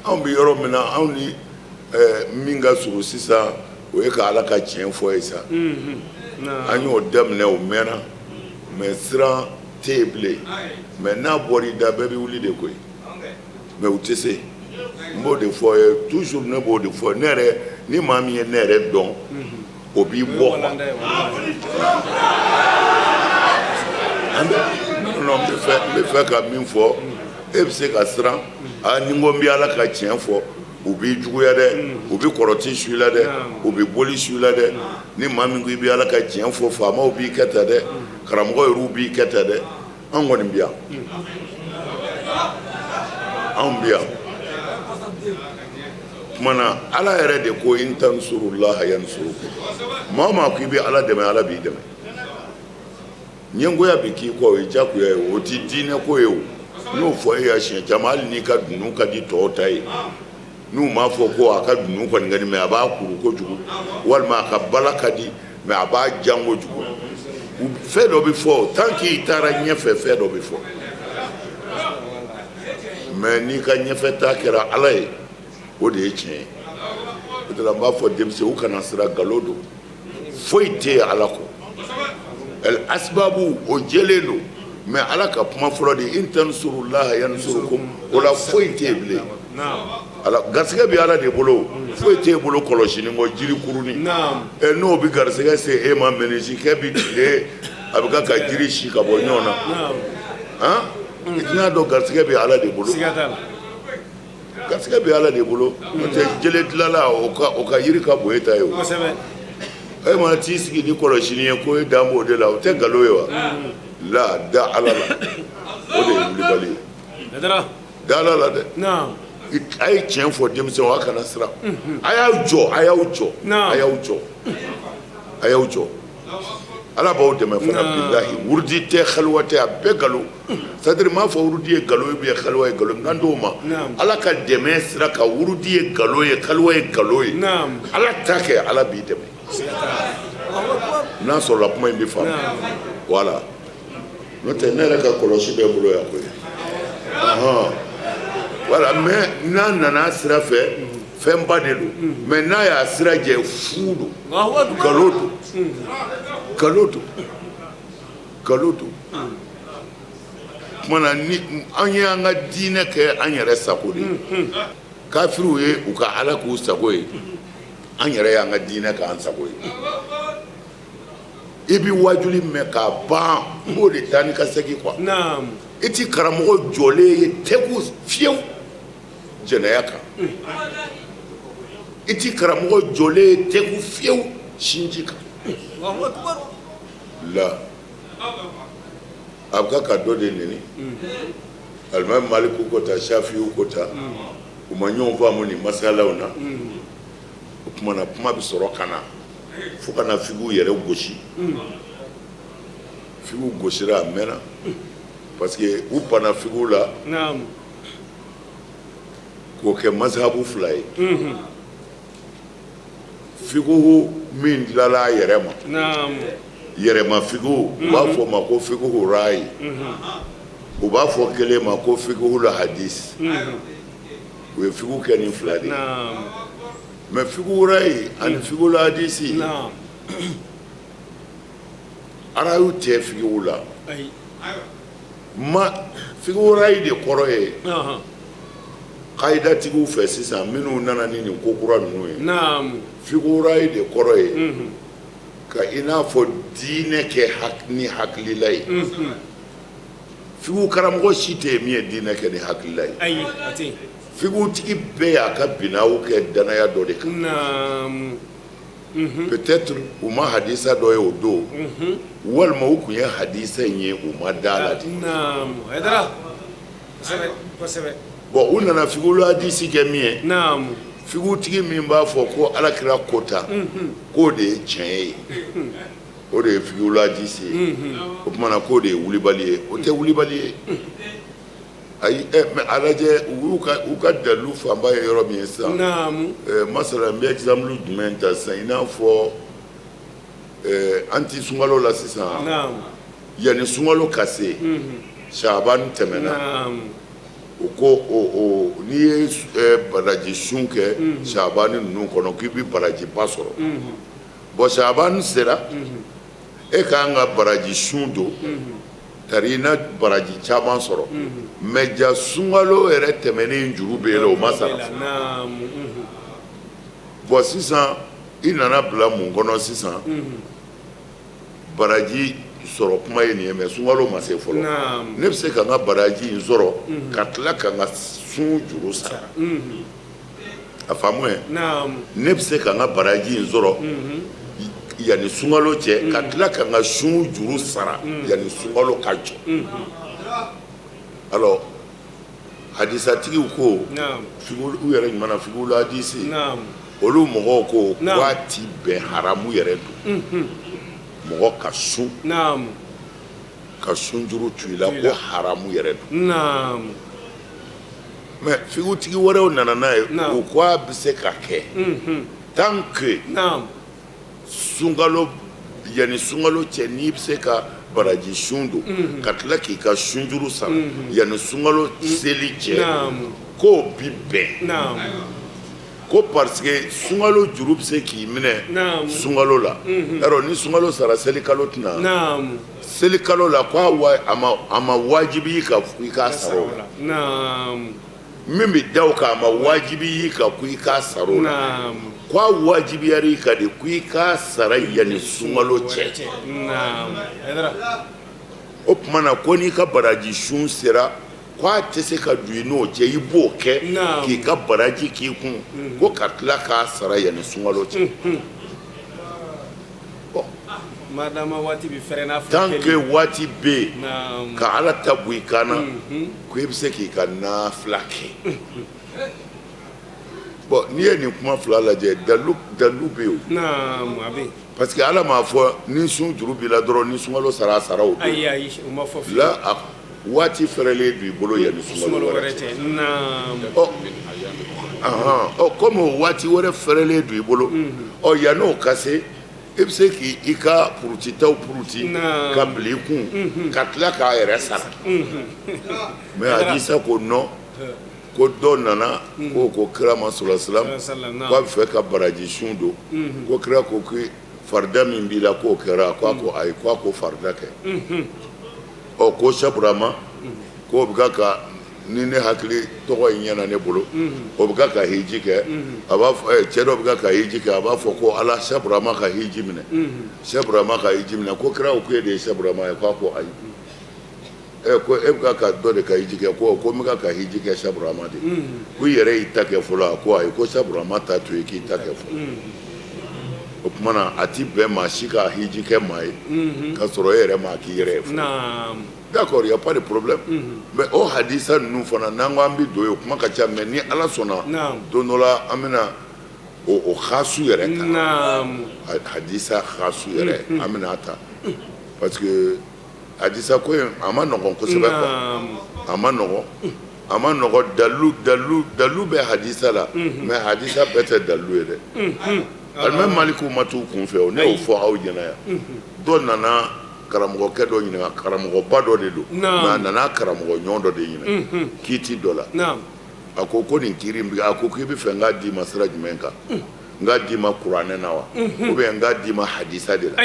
B: Anw bɛ yɔrɔ min na, anw ni min ka surun sisan, o ye ka Ala ka tiɲɛ fɔ ye sa. An y'o daminɛ, o mɛnna, mais siran tɛ yen bilen. Mais n'a bɔra i da, bɛɛ bɛ wuli de koyi, mais u tɛ se. N b'o de fɔ aw ye toujours, ne b'o de fɔ. Ne yɛrɛ, ni maa min ye ne yɛrɛ dɔn, o b'i bɔ quoi. An bɛ non, n bɛ fɛ ka min fɔ, e bɛ se ka siran. Aa, ni n ko n bɛ Ala ka tiɲɛ fɔ, u b'i juguya dɛ, u bɛ kɔrɔti su i la dɛ, u bɛ boli su i la dɛ. Ni maa min ko i bɛ Ala ka tiɲɛ fɔ, faamaw b'i kɛ tan dɛ, karamɔgɔ yɛrɛw b'i kɛ tan dɛ. Anw kɔni bɛ yan, anw bɛ yan. Tuma na, Ala yɛrɛ de ko in tansurullaha yansurukum. Maa o maa ko i bɛ Ala dɛmɛ, Ala b'i dɛmɛ. Ɲɛngoya bɛ k'i kɔ, o ye jagoya ye, o tɛ diinɛ ko ye. O n'o fɔ e ya siɲɛ caman, hali n'i ka dunun ka di tɔw ta ye, n'u m'a fɔ ko a ka dunun kɔni ka di, mais a b'a kuru kojugu, walima a ka bala ka di, mais a b'a jan kojugu, fɛn dɔ bɛ fɔ. Tant qu'i taara ɲɛfɛ, fɛn dɔ bɛ fɔ. Mais n'i ka ɲɛfɛ ta kɛra Ala ye, o de ye tiɲɛ ye. O de la n b'a fɔ denmisɛnw kana siran, nkalon don, foyi tɛ yen Ala kɔ. El asbabu, o jɛlen don, mais Ala ka kuma fɔlɔ de, in tansurullaha yansurukum, o la foyi tɛ yen bilen. Ala garisɛgɛ bɛ Ala de bolo, foyi t'e bolo kɔlɔsini kɔ jiri kurunin. Ɛ, n'o bɛ garisɛgɛ se e ma, mɛnisikɛ bɛ tile a bɛ ka jiri si ka bɔ ɲɔgɔn na, han, i tɛna dɔn garisɛgɛ bɛ Ala de bolo. Garisɛgɛ bɛ Ala de bolo. N'o tɛ, jele dilanla, o ka yiri ka bon e ta ye. O e mana t'i sigi ni kɔlɔsini ye ko e dan b'o de la, o tɛ nkalon ye wa? La da Ala la, o de ye wulibali ye. Da Ala la dɛ. A ye tiɲɛ fɔ denmisɛnw, a kana siran. A y'aw jɔ, a y'aw jɔ, a y'aw jɔ, a y'aw jɔ. Ala b'aw dɛmɛ fana, bilahi. Wurudi tɛ, xaliwa tɛ, a bɛɛ nkalon. C'est à dire, n m'a fɔ wurudi ye nkalon ye ou bien xaliwa ye nkalon, n kan t'o ma. Ala ka dɛmɛ sira kan, wurudi ye nkalon ye, xaliwa ye nkalon ye. Ala ta kɛ, Ala b'i dɛmɛ. N'a sɔrɔla kuma in bɛ faamu, voilà. N'o tɛ, ne yɛrɛ ka kɔlɔsi bɛ n bolo yan koyi. Voilà, mais n'a nana sira fɛ, fɛnba de don, mais n'a y'a sira jɛ, fu don, nkalon don, nkalon don, nkalon don. Tuma na, ni an ye an ka diinɛ kɛ an yɛrɛ sago de ye, kafiriw ye u ka Ala k'u sago ye, an yɛrɛ y'an ka diinɛ k'an sago ye. I bɛ wajuli mɛn k'a ban, n b'o de taa ni ka segin quoi. I ti karamɔgɔ jɔlen ye tɛku fiyewu jɛnɛya kan, i ti karamɔgɔ jɔlen ye tɛku fiyewu sinji kan la. A bɛ ka dɔ de neni. Alimami Maliku ko ta, Shafiyu ko ta, u ma ɲɔgɔn faamu nin masalaw na. O tuma na, kuma bɛ sɔrɔ ka na fo ka na figiw yɛrɛ gosi. Figiw gosira, a mɛnna, parce que u banna figiw la k'o kɛ mazhabu fila ye. Figiw min dilanla a yɛrɛ ma, yɛrɛma figiw, u b'a fɔ o ma ko figihu rayi, u b'a fɔ kelen ma ko figihu la hadis. U ye figiw kɛ nin fila de ye. Mais figihu rayi ani figihu la hadisi, arayu tɛ figihu la. Ma figihu rayi de kɔrɔ ye kayidatigiw fɛ sisan, minnu nana ni nin ko kura ninnu ye, figihu rayi de kɔrɔ ye ka i n'a fɔ diinɛ kɛ ni hakilila ye. Figihu karamɔgɔ si tɛ yen min ye diinɛ kɛ ni hakilila ye. Figutigi bɛɛ y'a ka binaw kɛ danaya dɔ de kan. Peut-être u ma hadisa dɔ ye o don, walima u tun ye hadisa in ye, u ma da la de.
A: Naam, Hayidara, kosɛbɛ kosɛbɛ.
B: Bon, u nana figulu hadisi kɛ min ye, figutigi min b'a fɔ ko Ala kira ko tan, k'o de ye tiɲɛ ye, o de ye figulu hadisi ye. O tuma na k'o de ye wulibali ye. O tɛ wulibali ye, ayi. Ɛ, mais a lajɛ, u y'u ka u ka dalilu fanba ye yɔrɔ min ye sisan. Masala, n bɛ exemple jumɛn ta sisan? I n'a fɔ an ti sunkalo la sisan. Yanni sunkalo ka se, Sabani tɛmɛna. O ko o n'i ye baraji sun kɛ Sabani ninnu kɔnɔ, k'i bɛ barajiba sɔrɔ. Bon, Sabani sera, e k'an ka baraji sun don tari i na baraji caman sɔrɔ. Mais ja sunkalo yɛrɛ tɛmɛnen, juru bɛ yen, o ma sara. Bon, sisan i nana bila mun kɔnɔ sisan? Baraji sɔrɔ kuma ye nin ye, mais sunkalo ma se fɔlɔ. Ne bɛ se ka n ka baraji in sɔrɔ ka tila ka n ka sun juru sara. A faamu ye? Ne bɛ se ka n ka baraji in sɔrɔ yanni sunkalo cɛ, ka tila ka n ka sun juru sara yanni sunkalo ka jɔ. Alors, hadisatigiw ko, u yɛrɛ ɲuman na, figula hadisi, olu mɔgɔw ko k'a ti bɛn, haramu yɛrɛ don mɔgɔ ka sun ka sunjuru tu i la, ko haramu yɛrɛ don. Mais figutigi wɛrɛw nana n'a ye, u ko a bɛ se ka kɛ tant que sunkalo, yanni sunkalo cɛ, n'i bɛ se ka baraji sun don ka tila k'i ka sunjuru sara yanni sunkalo seli cɛ, k'o bi bɛn, ko parce que sunkalo juru bɛ se k'i minɛ sunkalo la. Yarɔ, ni sunkalo sara, seli kalo tɛna seli kalo la, ko a ma wajibi i kan i k'a sara o la. Min bɛ da o kan, a ma wajibi i kan ko i k'a sara o la. Ko a wajibiyara i kan de ko i k'a sara yanni sunkalo cɛ. O tuma na, ko n'i ka baraji sun sera, ko a tɛ se ka don i n'o cɛ, i b'o kɛ k'i ka baraji k'i kun, ko ka tila k'a sara yanni sunkalo cɛ. Bon,
A: Madama waati bɛ fɛrɛ n'a
B: tant que waati bɛ yen ka Ala ta bɔ i kan na, ko i bɛ se k'i ka nafila kɛ. Bon, n'i ye nin kuma fila lajɛ, dalu dalu bɛ yen o.
A: Naam, a bɛ yen.
B: Parce que Ala m'a fɔ ni sun juru b'i la dɔrɔn, ni sunkalo sara, a sara o don.
A: Ayi ayi, o ma fɔ.
B: La, a waati fɛrɛlen don i bolo yanni sunkalo
A: sunkalo
B: wɛrɛ
A: wɛrɛ
B: cɛ.
A: cɛ, naam.
B: Ɔ ahan, ɔ komi o waati wɛrɛ fɛrɛlen don i bolo, ɔ yann'o ka se, i bɛ se k'i i ka purutitaw puruti ka bila i kun ka tila k'a yɛrɛ sara. Mais hadisa ko non, ko dɔ nana ko kira ma sɔrɔ silam
A: Sallam.
B: k'a bɛ fɛ ka baraji sun don, ko kira ko ko farida min b'i la, k'o kɛra? Ko a ko ayi. Ko a ko farida kɛ. Ɔ, ko Saburama k'o bɛ ka ka ni ne hakili tɔgɔ in ɲɛna ne bolo, o bɛ ka ka hiji kɛ. A b'a fɔ cɛ dɔ bɛ ka ka hiji kɛ, a b'a fɔ ko Ala, Saburama ka hiji minɛ, Saburama ka hiji minɛ. Ko kira ko e de ye Saburama ye? Ko a ko ayi. Ɛ, ko e bɛ ka ka dɔ de ka hiji kɛ? Ko n bɛ ka ka hiji kɛ Saburama de. Ko i yɛrɛ y'i ta kɛ fɔlɔ? A ko ayi. Ko Saburama ta to yen, k'i ta kɛ fɔlɔ. O tuma na, a ti bɛn maa si ka hiji kɛ maa ye k'a sɔrɔ e yɛrɛ maa k'i yɛrɛ ye fɔlɔ. D'accord, il y a pas de problème. Mais o hadisa ninnu fana, n'an ko an bɛ don yen, o kuma ka ca. Mais ni Ala sɔnna, don dɔ la an bɛna o xaasu yɛrɛ ta. Hadisa xaasu yɛrɛ, an bɛna a ta, parce que hadisa ko in, a ma nɔgɔn kosɛbɛ quoi. A ma nɔgɔn, a ma nɔgɔn. Dalu dalu dalu bɛ hadisa la, mais hadisa bɛɛ tɛ dalu ye dɛ. Alimami Malikiw ma t'u kun fɛ o. Ne y'o fɔ aw ɲɛna yan. Dɔ nana karamɔgɔkɛ dɔ ɲininka, karamɔgɔba dɔ de don, mais a nana karamɔgɔ ɲɔgɔn dɔ de ɲininka kiiti dɔ la. A ko ko nin kiiri in bɛ, a ko k'i bɛ fɛ n k'a d'i ma sira jumɛn kan? N k'a d'i ma kuranɛ na wa, ou bien n k'a d'i ma hadisa de la,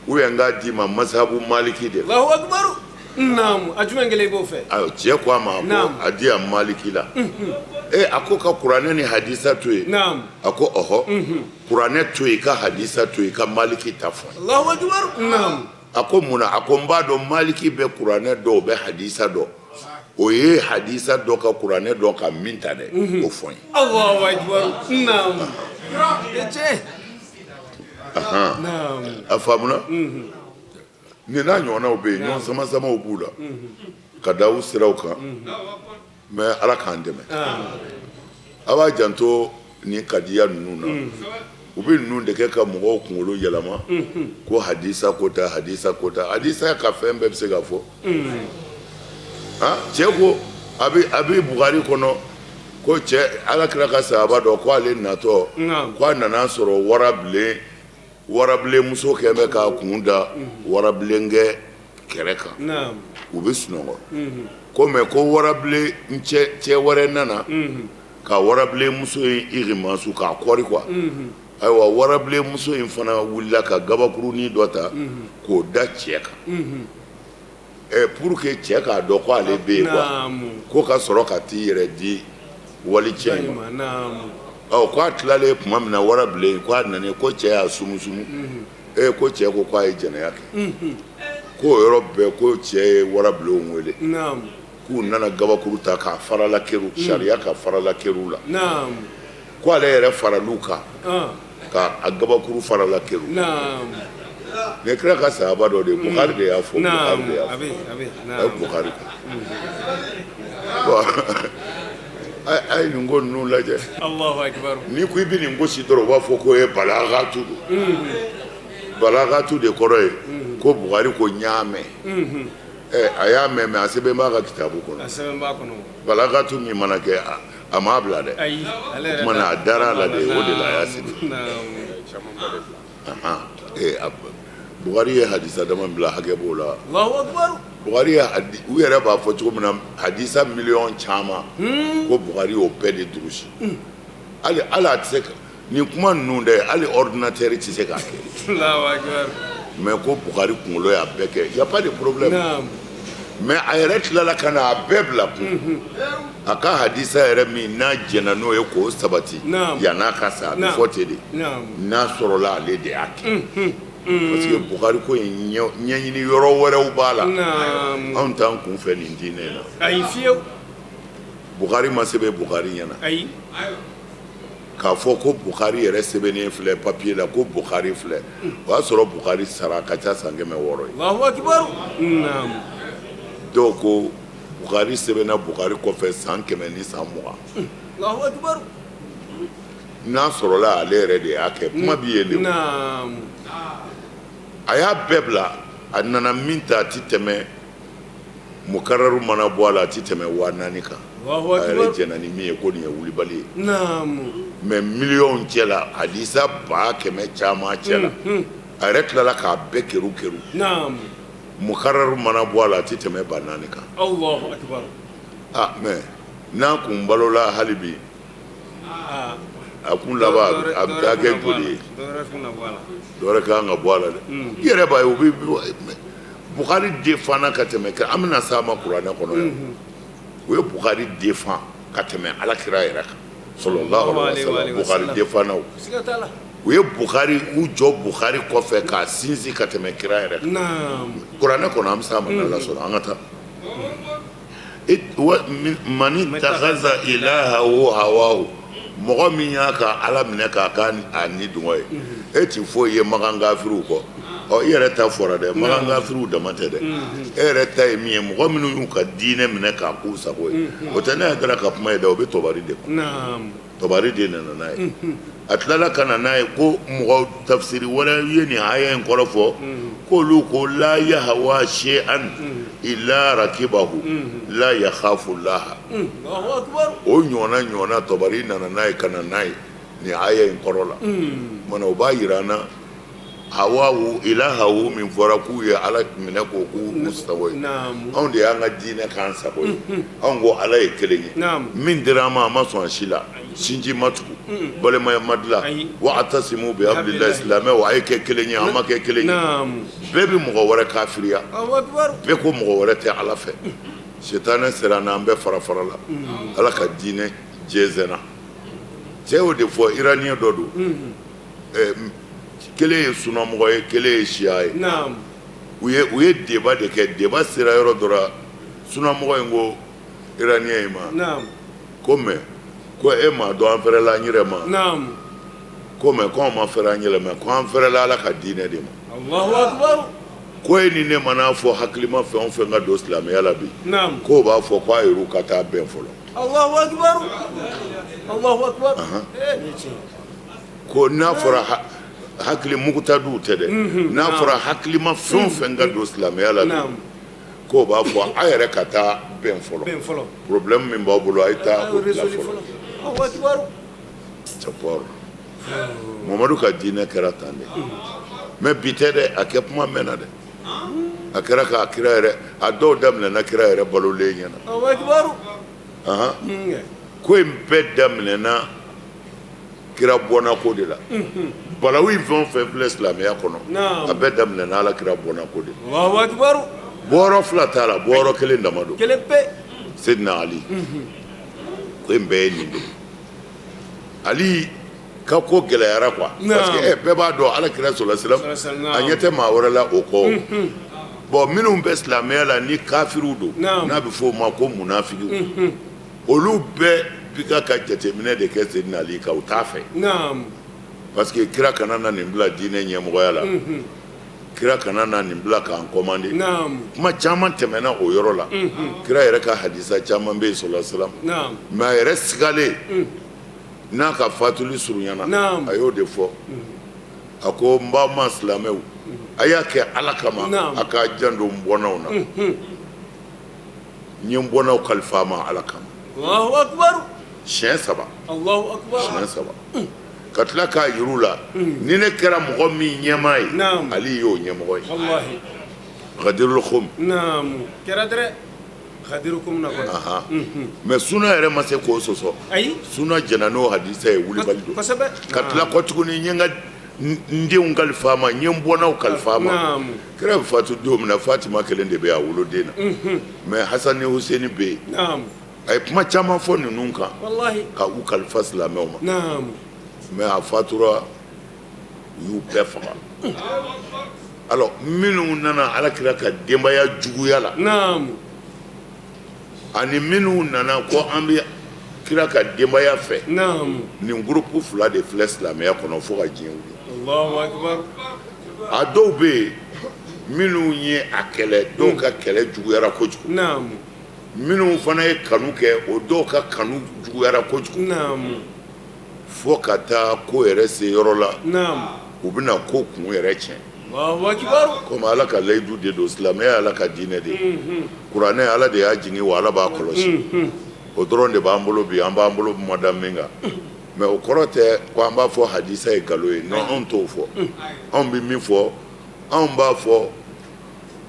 B: ou bien n k'a d'i ma mazhabu maliki de la?
A: Allahu akbar, naam. A jumɛn kelen i b'o fɛ?
B: Ayiwa, cɛ ko a ma, a ko a di yan maliki la. E, a ko ka kuranɛ ni hadisa to yen. A ko ɔhɔ, kuranɛ to yen, ka hadisa to yen, ka maliki ta fɔ.
A: Allahu akbar, naam.
B: A ko mun na? A ko n b'a dɔn maliki bɛ kuranɛ dɔn, o bɛ hadisa dɔn. O ye hadisa dɔ ka kuranɛ dɔn ka min ta dɛ, o fɔ n ye.
A: Allahu akbar, naam, e cɛ.
B: A faamuna. Nin n'a ɲɔgɔnnaw bɛ yen, ɲɔgɔn sama samaw b'u la ka da u siraw kan, mais Ala k'an dɛmɛ. A b'a janto nin kadiya ninnu na, u bɛ ninnu de kɛ ka mɔgɔw kunkolo yɛlɛma ko hadisa ko ta, hadisa ko ta, hadisa ka fɛn bɛɛ bɛ se ka fɔ. Cɛ ko a bɛ Bukari kɔnɔ ko cɛ, Ala kira ka sahaba dɔ, ko ale natɔ, ko a nana sɔrɔ warabilen, warabilenmuso kɛlen bɛ k'a kun da warabilenkɛ kɛrɛ kan, u bɛ sunɔgɔ ko, mais ko warabilen cɛ wɛrɛ nana ka warabilenmuso in irimasu k'a kɔri quoi. Ayiwa, warabilenmuso in fana wulila ka gabakurunin dɔ ta k'o da cɛ kan pour que cɛ k'a dɔn ko ale bɛ yen quoi, ko ka sɔrɔ ka t'i yɛrɛ di wali cɛ in ma. Ɔ, ko a tilalen tuma min na, warabilen ko a nana, ko cɛ y'a sumusumu, ko cɛ ko k'a ye jɛnɛya kɛ. K'o yɔrɔ bɛɛ, ko cɛ ye warabilenw wele k'u nana gabakuru ta k'a farala keru, sariya ka farala keru la, ko ale yɛrɛ faral'u kan ka a gabakuru farala keru. Nin kira ka sahaba dɔ de ye, Bukari de y'a fɔ, Bukari de y'a fɔ, a ye Bukari kan. Bon, a ye nin ko ninnu lajɛ. N'i ko i bɛ nin gosi dɔrɔn, u b'a fɔ ko ye balagatu don. Balagatu de kɔrɔ ye ko Bukari ko n y'a mɛn. A y'a mɛn, mais a sɛbɛn b'a ka kitabu kɔnɔ. Balagatu min mana kɛ, a m'a bila dɛ. O tuma na, a dara a la de, o de la a y'a sɛbɛn. Bukari ye hadisa dama bila, hakɛ b'o la. Bukari ye, u yɛrɛ b'a fɔ cogo min na, hadisa miliyɔn caman, ko Bukari y'o bɛɛ de durusi. Hali a tɛ se ka nin kuma ninnu dɛ, hali ordinateur tɛ se k'a kɛ, mais ko Bukari kunkolo y'a bɛɛ kɛ, y a pas de problème. Mais a yɛrɛ tilala ka na a bɛɛ bila kun, a ka hadisa yɛrɛ min n'a jɛnna n'o ye k'o sabati yann'a ka sa, a bɛ fɔ ten de, n'a sɔrɔla ale de y'a kɛ, parce que Bukari ko in, ɲɛɲini yɔrɔ wɛrɛw b'a la. Anw t'an kun fɛ nin diinɛ in na.
A: Ayi, fiyewu.
B: Bukari ma sɛbɛn Bukari ɲɛna.
A: Ayi.
B: K'a fɔ ko Bukari yɛrɛ sɛbɛnnen filɛ papier la, ko Bukari filɛ, o y'a sɔrɔ Bukari sara a ka ca san 600 ye.
A: Allahu akbar, naam.
B: Dɔw ko Bukari sɛbɛnna Bukari kɔfɛ san 120.
A: Allahu akbar.
B: N'a sɔrɔla ale yɛrɛ de y'a kɛ, kuma b'i yen de.
A: Naam.
B: A y'a bɛɛ bila, a nana min ta, a ti tɛmɛ mukararu mana bɔ a la, a ti tɛmɛ 4000 kan.
A: Allahu
B: A yɛrɛ
A: akbar.
B: jɛnna ni min ye ko nin ye wulibali ye. Mais miliyɔn cɛ la, hadisa 100 000 caman cɛ la, a yɛrɛ tilala k'a bɛɛ keru keru. Mukararu mana bɔ a la, a ti tɛmɛ 4000 kan.
A: Allahu akbar.
B: Ah, mais n'a kun balola hali bi, a kun laban a bɛ taa kɛ joli ye?
A: Dɔwɛrɛ kun na bɔ a la.
B: Dɔwɛrɛ kan ka bɔ a la dɛ. I yɛrɛ b'a ye, u bɛ Bukari défend ka tɛmɛ kɛ, an bɛna s'a ma kuranɛ kɔnɔ yan. U ye Bukari défend ka tɛmɛ Ala kira yɛrɛ kan, sallallahu alaihi wa sallam. Bukari défend,
A: Siga t'a la.
B: u ye Bukari, u jɔ Bukari kɔfɛ k'a sinsin ka tɛmɛ kira yɛrɛ kan. Kuranɛ kɔnɔ, an bɛ s'a ma n'Ala sɔnna. An ka taa. Man ittakhadha ilahahu hawahu, mɔgɔ min y'a ka Ala minɛ k'a ka a ni dungɔ ye, e ti foyi ye Makan kafiriw kɔ. Ɔ, i yɛrɛ ta fɔra dɛ, Makan kafiriw dama tɛ dɛ, e yɛrɛ ta ye min ye, mɔgɔ minnu y'u ka diinɛ minɛ k'a k'u sago ye, o tɛ ne yɛrɛ ka kuma ye dɛ, o bɛ Tɔbari de kɔnɔ. Tɔbari de nana n'a ye. A tilala ka na n'a ye ko mɔgɔ tafsiri wɛrɛ ye nin aya in kɔrɔ fɔ, k'olu ko la yahawa shay'an illa rakibahu la yakhafu laha.
A: Allahu akbar.
B: O ɲɔgɔnna ɲɔgɔnna, Tɔbari nana n'a ye ka na n'a ye nin aya in kɔrɔ la. Mana o b'a yira an na, hawahu ilahahu min fɔra k'u ye Ala minɛ k'o k'u sago ye, anw de y'an ka diinɛ k'an sago ye. Anw ko Ala ye kelen ye. Min dira an ma, a ma sɔn a si la, sinji ma tugu, balimaya ma dilan. Wa'tasimu bi hablillahi, silamɛw a ye kɛ kelen ye, an ma kɛ kelen ye. Bɛɛ bɛ mɔgɔ wɛrɛ kafiriya, bɛɛ ko mɔgɔ wɛrɛ tɛ Ala fɛ. Sitanɛ sera an na, an bɛɛ fara fara la, Ala ka diinɛ jɛnsɛnna. Cɛ y'o de fɔ, iranien dɔ don, kelen ye sunamɔgɔ ye, kelen ye siya ye. U ye débat de kɛ. Débat sera yɔrɔ dɔ la, sunamɔgɔ in ko iranien in ma ko mais ko e m'a dɔn an fɛrɛ la an yɛrɛ ma. Ko mais ko anw ma fɛrɛ an yɛrɛ ma, ko an fɛrɛla Ala ka diinɛ de ma.
A: Allahu akbar.
B: Ko e ni ne mana fɔ hakilima fɛn o fɛn ka don silamɛya la bi,
A: Naam.
B: k'o b'a fɔ ko a yɛrɛw ka taa bɛn fɔlɔ.
A: Allahu akbar. Allahu akbar. Eh, nin ye tiɲɛ ye.
B: Ko n'a fɔra hakili mugutaduw tɛ dɛ, n'a fɔra hakilima fɛn o fɛn ka don silamɛya la bi,
A: Naam.
B: k'o b'a fɔ a yɛrɛ ka taa bɛn fɔlɔ.
A: Bɛn fɔlɔ.
B: Problème min b'aw bolo, a ye taa
A: A y'o
B: o dilan
A: résolu
B: fɔlɔ.
A: fɔlɔ. Allahu akbar.
B: C'est fort. Mamadu ka diinɛ kɛra tan de, mais bi tɛ dɛ, a kɛ kuma mɛnna dɛ. A kɛra k'a kira yɛrɛ, a dɔw daminɛna kira yɛrɛ balolen ɲɛna.
A: Allahu akbar.
B: Ahan.
A: Mm.
B: Ko in bɛɛ daminɛna kira bɔnna ko de la. Balawu in fɛn o fɛn filɛ silamɛya kɔnɔ,
A: Naam.
B: a bɛɛ daminɛna ala kira bɔnna ko de la.
A: Allahu akbar.
B: Bɔyɔrɔ fila t'a la, bɔyɔrɔ kelen dama don.
A: Kelen pe.
B: Sedina Ali, ko in bɛɛ ye nin de ye. Ali ka ko gɛlɛyara quoi,
A: Naam.
B: parce que bɛɛ b'a dɔn ala kira sɔrɔ silam
A: Sallallahu
B: a ɲɛ tɛ maa wɛrɛ la o kɔ. Bon, minnu bɛ silamɛya la ni kafiriw don,
A: Naam.
B: n'a bɛ fɔ o ma ko munafigiw, olu bɛɛ bi ka ka jateminɛ de kɛ Sedina Ali kan, u t'a fɛ.
A: Naam.
B: Parce que kira kana na nin bila diinɛ ɲɛmɔgɔya la, kira kana na nin bila k'an commandé.
A: Naam.
B: Kuma caman tɛmɛna o yɔrɔ la. Kira yɛrɛ ka hadisa caman bɛ yen sɔrɔ silam.
A: Naam.
B: Mais a yɛrɛ sigalen n'a ka fatuli surunyana,
A: Naam.
B: a y'o de fɔ. A ko n b'aw ma silamɛw, a y'a kɛ Ala kama.
A: Naam.
B: A k'a janto n bɔnnaw na. N ye n bɔnnaw kalifa a ma Ala kama.
A: Allahu akbar.
B: Siɲɛ saba.
A: Allahu akbar.
B: Siɲɛ saba, ka tila k'a yir'u la, ni ne kɛra mɔgɔ min ɲɛmaa ye,
A: Naam.
B: Ali y'o ɲɛmɔgɔ ye.
A: Wallahi.
B: Gadirul Khum.
A: Naam. Kɛra dɛrɛ. Khadirukum na kɔni.
B: Ahan. Mais suna yɛrɛ ma se k'o sɔsɔ.
A: Ayi.
B: Suna jɛnna n'o hadisa ye, wulibali don.
A: Kosɛbɛ.
B: Ka tila kɔ tuguni, n ye n ka n denw kalifa a ma, n ye n bɔnnaw kalifa a ma.
A: Naam.
B: Kira bɛ fatu don min na, Fatima kelen de bɛ yen a woloden na, mais Hasan ni Huseni bɛ yen.
A: Naam.
B: A ye kuma caman fɔ ninnu kan
A: Wallahi.
B: ka u kalifa silamɛw ma.
A: Naam.
B: Mais a fatura, u y'u bɛɛ faga. Alors minnu nana alakira ka denbaya juguya la,
A: Naam.
B: ani minnu nana ko an bɛ kira ka denbaya fɛ,
A: Naam.
B: nin groupe fila de filɛ silamɛya kɔnɔ fo ka diɲɛ wuli.
A: Allahu akbar.
B: A dɔw bɛ yen minnu ye a kɛlɛ, dɔw ka kɛlɛ juguyara kojugu.
A: Naam.
B: Minnu fana ye kanu kɛ, o dɔw ka kanu juguyara kojugu.
A: Naam.
B: Fo ka taa ko yɛrɛ se yɔrɔ la,
A: Naam.
B: u bɛna ko kun yɛrɛ tiɲɛ.
A: Allahu akbar.
B: Komi Ala ka layidu de don, silamɛya ye Ala ka diinɛ de ye, kuranɛ Ala de y'a jigin, wa Ala b'a kɔlɔsi. O dɔrɔn de b'an bolo bi, an b'an bolo mada min kan. Mais o kɔrɔ tɛ ko an b'a fɔ hadisa ye nkalon ye. Non, anw t'o fɔ. Anw bɛ min fɔ, anw b'a fɔ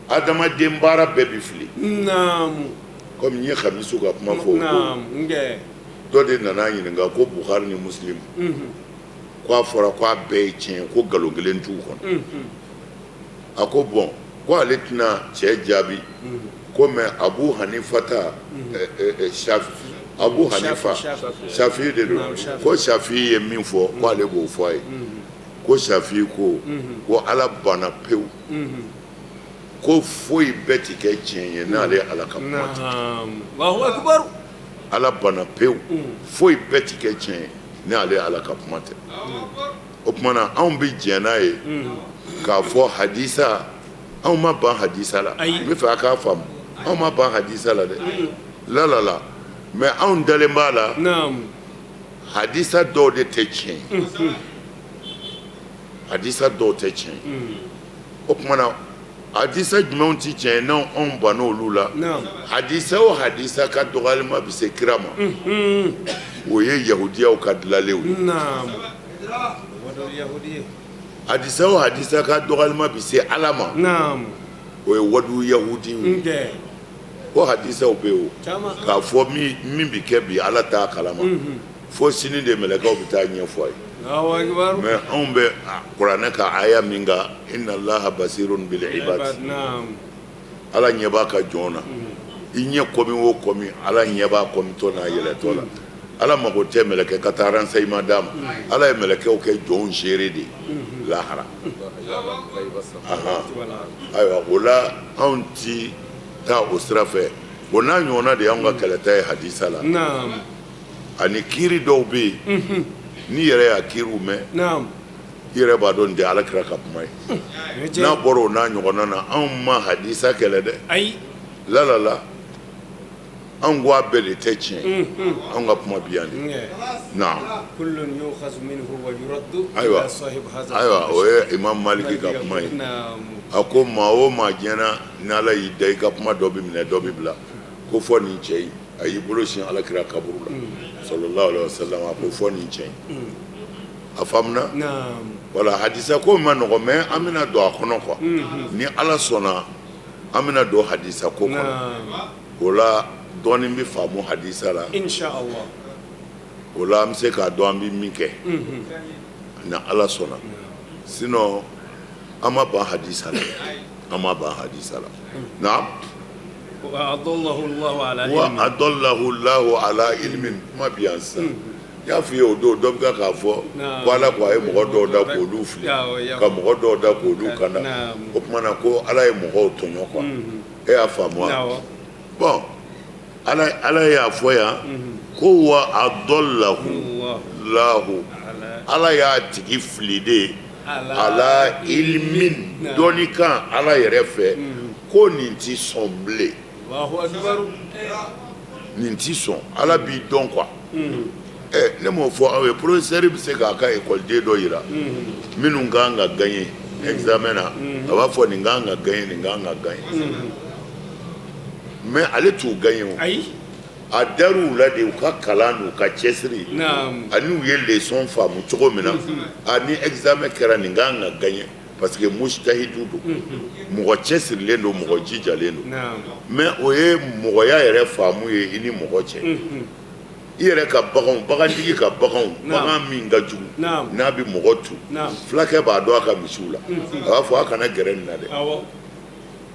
B: adamaden baara bɛɛ bi fili.
A: Naam.
B: Komi n ye Hamisu ka kuma fɔ o don.
A: Naam. Ngɛ.
B: Dɔ de nana ɲininka ko Bukhari ni Muslim, ko a fɔra ko a bɛɛ ye tiɲɛ, ko nkalon kelen t'u kɔnɔ. A ko bon, ko ale tɛna cɛ jaabi ko, mais Abu Hanifa ta Shafi, Abu Hanifa
A: Shafi.
B: Shafi de don.
A: Naam, Shafi.
B: Ko Shafi ye min fɔ, ko ale b'o fɔ a ye. Ko Shafi ko ko Ala banna pewu ko foyi bɛɛ ti kɛ tiɲɛ ye n'ale Ala ka kuma tɛ.
A: Naam. Allahu akbar.
B: Ala banna pewu, foyi bɛɛ ti kɛ tiɲɛ ye n'ale Ala ka kuma tɛ. O tuma na, anw bɛ jɛn n'a ye k'a fɔ hadisa, anw ma ban hadisa la.
A: Ayi.
B: N bɛ fɛ a k'a faamu, anw ma ban hadisa la dɛ, la la la, mais anw dalen b'a la,
A: Naam.
B: hadisa dɔw de tɛ tiɲɛ ye, hadisa dɔw tɛ tiɲɛ ye. O tuma na, hadisa jumɛnw tɛ tiɲɛ ye n'anw anw bann'olu la?
A: Naam.
B: Hadisa o hadisa ka dɔgɔyalima bɛ se kira ma, o ye yahudiyaw ka dilalenw ye.
A: Naam. Wadol yahudi.
B: Hadisa o hadisa ka dɔgɔyalima bɛ se Ala ma,
A: Naam.
B: o ye wadu yahudiw ye.
A: Ngɛ.
B: Ko hadisaw bɛ yen o
A: Caman.
B: k'a fɔ min bɛ kɛ bi, Ala t'a kalama, fo sini de mɛlɛkɛw bɛ taa ɲɛfɔ a ye.
A: Allahu akbar.
B: Mais anw bɛ kuranɛ ka aya min kan, inna Allaha basirun bil ibad,
A: Naam.
B: Ala ɲɛ b'a ka jɔn na. I ɲɛ kɔmi o kɔmi, Ala ɲɛ b'a kɔmitɔ n'a yɛlɛtɔ la. Ala mago tɛ mɛlɛkɛ ka taa renseignement d'a ma. Ala ye mɛlɛkɛw kɛ jɔnw seere de ye lahara. Ahan. Ayiwa, o la anw ti taa o sira fɛ. O n'a ɲɔgɔnna de y'anw ka kɛlɛta ye hadisa la.
A: Naam.
B: Ani kiiri dɔw bɛ yen. N'i yɛrɛ y'a kiriw mɛn, i yɛrɛ b'a dɔn nin tɛ ala kira ka kuma ye. N'a bɔra o n'a ɲɔgɔnna na, anw ma hadisa kɛlɛ dɛ.
A: Ayi.
B: La la la, anw ko a bɛɛ de tɛ tiɲɛ ye. Anw ka kuma bi yan de naam. Ayiwa ayiwa, o ye Imam Maliki ka kuma ye. A ko maa o maa diɲɛ na, n'Ala y'i da, i ka kuma dɔ bɛ minɛ, dɔ bɛ bila. Ko fɔ nin cɛ in. A y'i bolo sin Ala kira kaburu la, sallallahu alaihi wasallam. A ko fɔ nin cɛ in. A faamuna? Wala hadisa ko ma nɔgɔ, mais an bɛna don a kɔnɔ quoi. Ni Ala sɔnna, an bɛna don hadisa ko kɔnɔ. O la, dɔɔnin bɛ faamu hadisa la. O la, an bɛ se k'a dɔn an bɛ min kɛ ni Ala sɔnna. Sinon an ma ban hadisa la, an ma ban hadisa la. Naam.
A: Wa
B: adallahu Allahu ala ilmin. Kuma bi yan sisan, n y'a f'i ye o don, dɔ bɛ k'a fɔ ko Ala ko a ye mɔgɔ dɔw da k'olu fili, ka mɔgɔ dɔw da k'olu kanda. O tuma na ko Ala ye mɔgɔw tɔɲɔ quoi. E y'a faamu wa? Bon, Ala y'a fɔ yan ko wa adallahu Allahu, Ala y'a tigi fili de ala ilmin, dɔnni kan Ala yɛrɛ fɛ, ko nin ti sɔn bilen, nin ti sɔn. Ala b'i dɔn quoi. Ɛ, ne m'o fɔ aw ye, professeur bɛ se k'a ka ekɔliden dɔ yira minnu kan ka gagner examen na. A b'a fɔ nin kan ka gagner, nin kan ka gagner, mais ale t'u gagner o.
A: Ayi.
B: A dar'u la de, u ka kalan n'u ka cɛsiri ani u ye leçon faamu cogo min na. A ni examen kɛra, nin kan ka gagner parce que mujtahidu don, mɔgɔ cɛsirilen don, mɔgɔ jijalen don. Mais o ye mɔgɔya yɛrɛ faamu ye i ni mɔgɔ cɛ. I yɛrɛ ka baganw, bagantigi ka baganw, bagan min ka jugu n'a bɛ mɔgɔ tu, fulakɛ b'a dɔn a ka misiw la. A b'a fɔ a kana gɛrɛ nin na dɛ.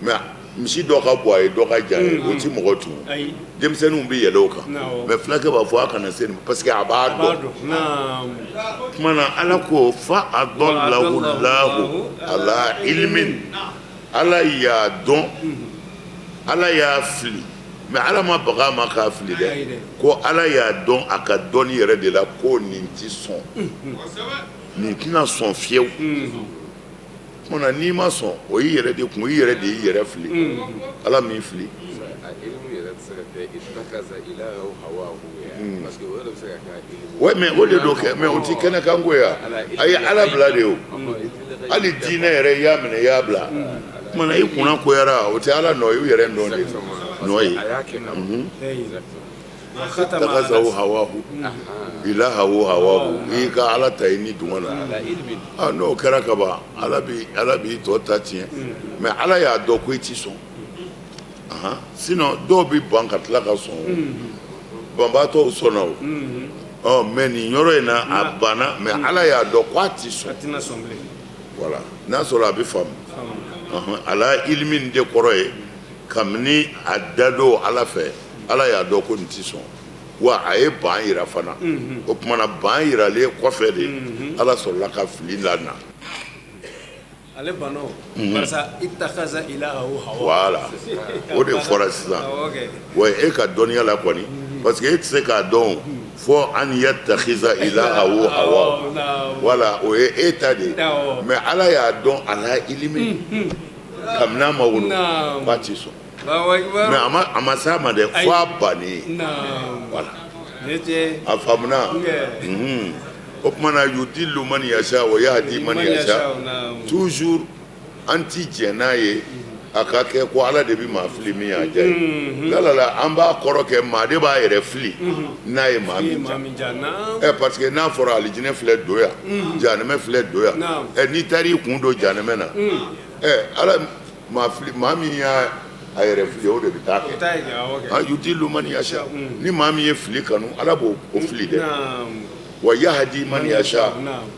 B: Mais misi dɔ ka bon a ye, dɔ ka jan ye, o ti mɔgɔ tu. Denmisɛnninw bɛ yɛlɛ o kan, mais fulakɛ b'a fɔ a kana se nin parce que a b'a dɔn. Tuma na Ala ko fa adallahu Allahu ala ilmin, Ala y'a dɔn, Ala y'a fili. Mais Ala ma baga a ma k'a fili dɛ. Ko Ala y'a dɔn a ka dɔnni yɛrɛ de la ko nin ti sɔn, nin tɛna sɔn fiyewu. Tuma na n'i ma sɔn, o y'i yɛrɛ de kun, i yɛrɛ de y'i yɛrɛ fili, Ala m'i fili. Ouais, mais o de don kɛ, mais o ti kɛnɛ kan ko ye. A ye Ala bila de o. Hali diinɛ yɛrɛ, i y'a minɛ, i y'a bila. Tuma na i kunna koyara, o tɛ Ala nɔ ye, i yɛrɛ nɔ de nɔ ye. Ittakazahu hawahu ilahahu hawahu, i y'i ka Ala ta i ni dungɔ la. N'o kɛra ka ban, Ala b'i tɔ ta tiɲɛ. Mais Ala y'a dɔn ko i ti sɔn. Sinon dɔw bɛ ban ka tila ka sɔn, banbaatɔw sɔnna o. Mais nin yɔrɔ in na, a banna, mais Ala y'a dɔn ko a ti sɔn. Voilà, n'a sɔrɔ a bɛ faamu. Ala ilimi de kɔrɔ ye kabini a dadon Ala fɛ, Ala y'a dɔn ko nin ti sɔn. Wa a ye ban yira fana. O tuma na ban yiralen kɔfɛ de, Ala sɔrɔla ka fili lana.
A: Ale banna barisa ittakaza ilahahu hawa.
B: Voilà, o de fɔra sisan. Wa e ka dɔnniya la kɔni, parce que e tɛ se k'a dɔn fɔ an yattakhiza ilahahu hawa. Voilà, o ye e ta de ye. Mais Ala y'a dɔn ala ilimi kabini a ma wolo k'a ti sɔn. Mais a ma s'a ma dɛ, fo a bannen. Voilà, a faamuna. O tuma na yudillu man yasha wa yahdi man yasha. Toujours an ti jɛn n'a ye a ka kɛ ko Ala de bɛ maa fili min y'a diya ye. La la la, an b'a kɔrɔ kɛ maa de b'a yɛrɛ fili n'a ye maa min diya. Ɛ, parce que n'a fɔra alijinɛ filɛ don yan, jahanamɛ filɛ don yan, ɛ, n'i taara i kun don jahanamɛ na, ɛ, Ala maa fili, maa min y'a a yɛrɛ fili, o de bɛ taa kɛ. Yudillu man yasha, ni maa min ye fili kanu, Ala b'o fili dɛ. Wa yahdi man yasha,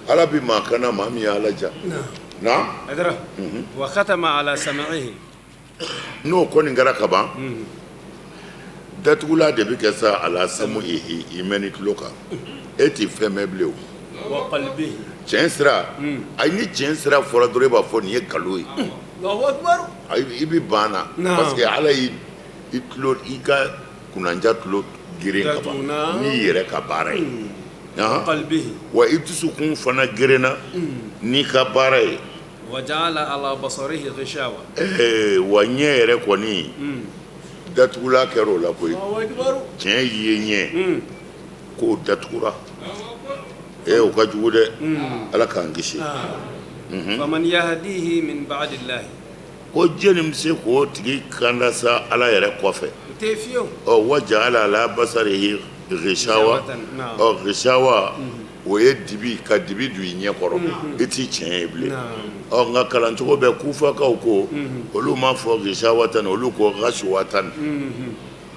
B: Ala bɛ maa kana maa min ye Ala ja. Naam.
A: Wa khatama ala sam'ihi.
B: N'o kɔni kɛra ka ban, datugula de bɛ kɛ sa ala sam'ihi, i mɛnni tulo kan, e tɛ fɛn mɛn bilen o.
A: Wa qalbihi.
B: Tiɲɛ sira, ayi, ni tiɲɛ sira fɔra dɔrɔn, e b'a fɔ nin ye nkalon ye. I bɛ ban na parce que Ala y'i tulo, i ka kunnanja tulo geren ka ban n'i yɛrɛ ka baara ye.
A: Qalbihi.
B: Wa i dusukun fana gerenna n'i ka baara ye.
A: Wa ja'ala ala basarihi ghishawa.
B: Ee wa ɲɛ yɛrɛ kɔni datugula kɛra o la koyi. Tiɲɛ ye ɲɛ k'o datugura ee o ka jugu dɛ, Ala k'an kisi.
A: Faman yahdihi min ba'dillahi.
B: Ko jɔnni bɛ se k'o tigi kanda sa Ala yɛrɛ kɔfɛ?
A: O tɛ fiyewu.
B: Ɔ wa ja'ala ala basarihi ghishawa. Ɔ ghishawa o ye dibi ka dibi don i ɲɛ kɔrɔ, i t'i tiɲɛ ye bilen. Ɔ nka kalancogo bɛ kufakaw ko olu m'a fɔ ghishawatan, olu ko ghashwatan.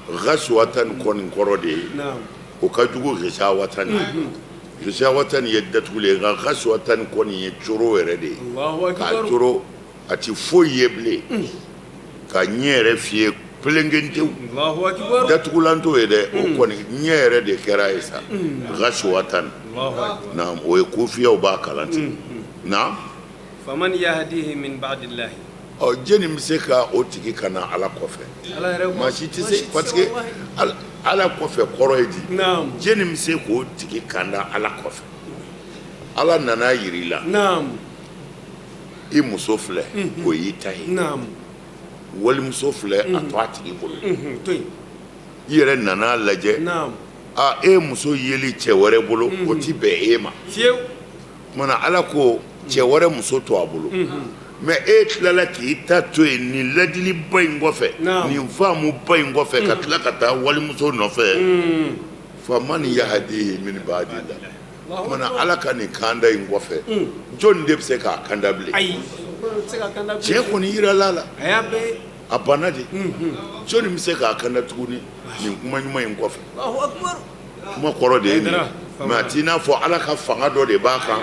B: Ghashwatan kɔni kɔrɔ de ye o ka jugu ghishawatan ye. Ghishawatan ye datuguli ye, nka ghashwatan kɔni ye coro yɛrɛ de ye, k'a coro a tɛ foyi ye bilen, ka ɲɛ yɛrɛ fiye pelenkentew, datugulan t'o ye dɛ, o kɔni ɲɛ yɛrɛ de kɛra ye sa ghashwatan. Naam, o ye kufiyaw b'a kalan ten. Naam.
A: Faman yahdihi min ba'dillahi.
B: Ɔ jɔnni bɛ se ka o tigi kanda Ala kɔfɛ? Maa si tɛ se, parce que Ala kɔfɛ kɔrɔ ye di? Jɔnni bɛ se k'o tigi kanda Ala kɔfɛ? Ala nana yira i la.
A: Naam.
B: I muso filɛ, o y'i ta ye. Walimuso filɛ, a to a tigi bolo. I yɛrɛ nana lajɛ, aa e muso yeli cɛ wɛrɛ bolo, o ti bɛn e ma.
A: Fiyewu.
B: Tuma Ala ko cɛ wɛrɛ muso to a bolo, mais e tilala k'i ta to yen nin ladiliba in kɔfɛ, nin faamuba in kɔfɛ, ka tila ka taa walimuso nɔfɛ. Faman yahdihi min ba'dillah. Tuma Ala ka nin kanda in kɔfɛ, jɔn de bɛ se k'a kanda bilen?
A: Ayi,
B: tiɲɛ kɔni yirala la,
A: a y'a bɛɛ,
B: a banna de. Jɔnni bɛ se k'a kanda tuguni nin kuma ɲuman in kɔfɛ? Kuma kɔrɔ de ye nin ye, mais a t'i n'a fɔ Ala ka fanga dɔ de b'a kan.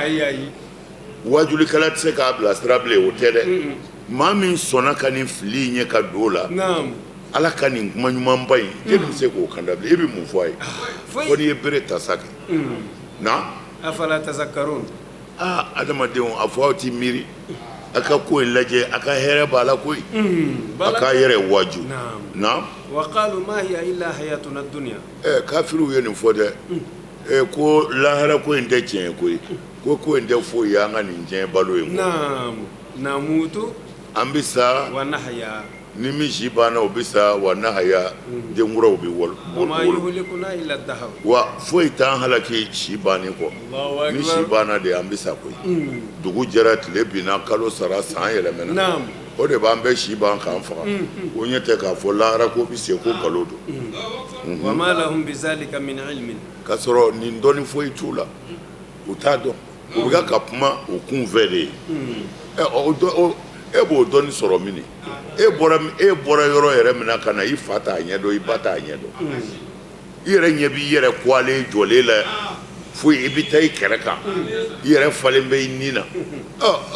B: Wajulikɛla tɛ se k'a bilasira bilen, o tɛ dɛ. Maa min sɔnna ka nin fili in ye ka don o la, Ala ka nin kuma ɲumanba in, jɔnni bɛ se k'o kanda bilen? E bɛ mun fɔ a ye? Fo n'i ye bere ta sa kɛ. Na
A: afala tazakkarun.
B: Aa adamadenw, a fɔ aw tɛ miiri a ka ko in lajɛ, a ka hɛrɛ b'a la koyi, a k'a yɛrɛ waju. Na
A: wa qalu ma hiya illa hayatuna dunya.
B: Ɛ kafiriw ye nin fɔ dɛ, ɛ ko lahara ko in tɛ tiɲɛ ye koyi, ko in tɛ foyi ye an ka nin diɲɛ balo ye.
A: Naam, namutu
B: an bɛ sa,
A: wa nahya.
B: Ni min si banna o bɛ sa, wa nahya, den kuraw bɛ wolo, wa foyi t'an halaki si bannen kɔ. Ni si banna de an bɛ sa koyi. Dugu jɛra, tile binna, kalo sara, san yɛlɛmɛna, o de b'an bɛɛ si ban k'an faga. O ɲɛ tɛ k'a fɔ lahara ko bɛ se, ko nkalon
A: don. Wa ma lahum bizalika min ilmin.
B: K'a sɔrɔ nin dɔnni foyi t'u la, u t'a dɔn, u bɛ ka kuma u kun fɛ de ye. E b'o dɔnni sɔrɔ min? E bɔra yɔrɔ yɛrɛ min na ka na, i fa t'a ɲɛ dɔn, i ba t'a ɲɛ dɔn, i yɛrɛ ɲɛ b'i yɛrɛ kwalen jɔlen la, fo i bɛ taa i kɛrɛ kan, i yɛrɛ falen bɛ i ni na.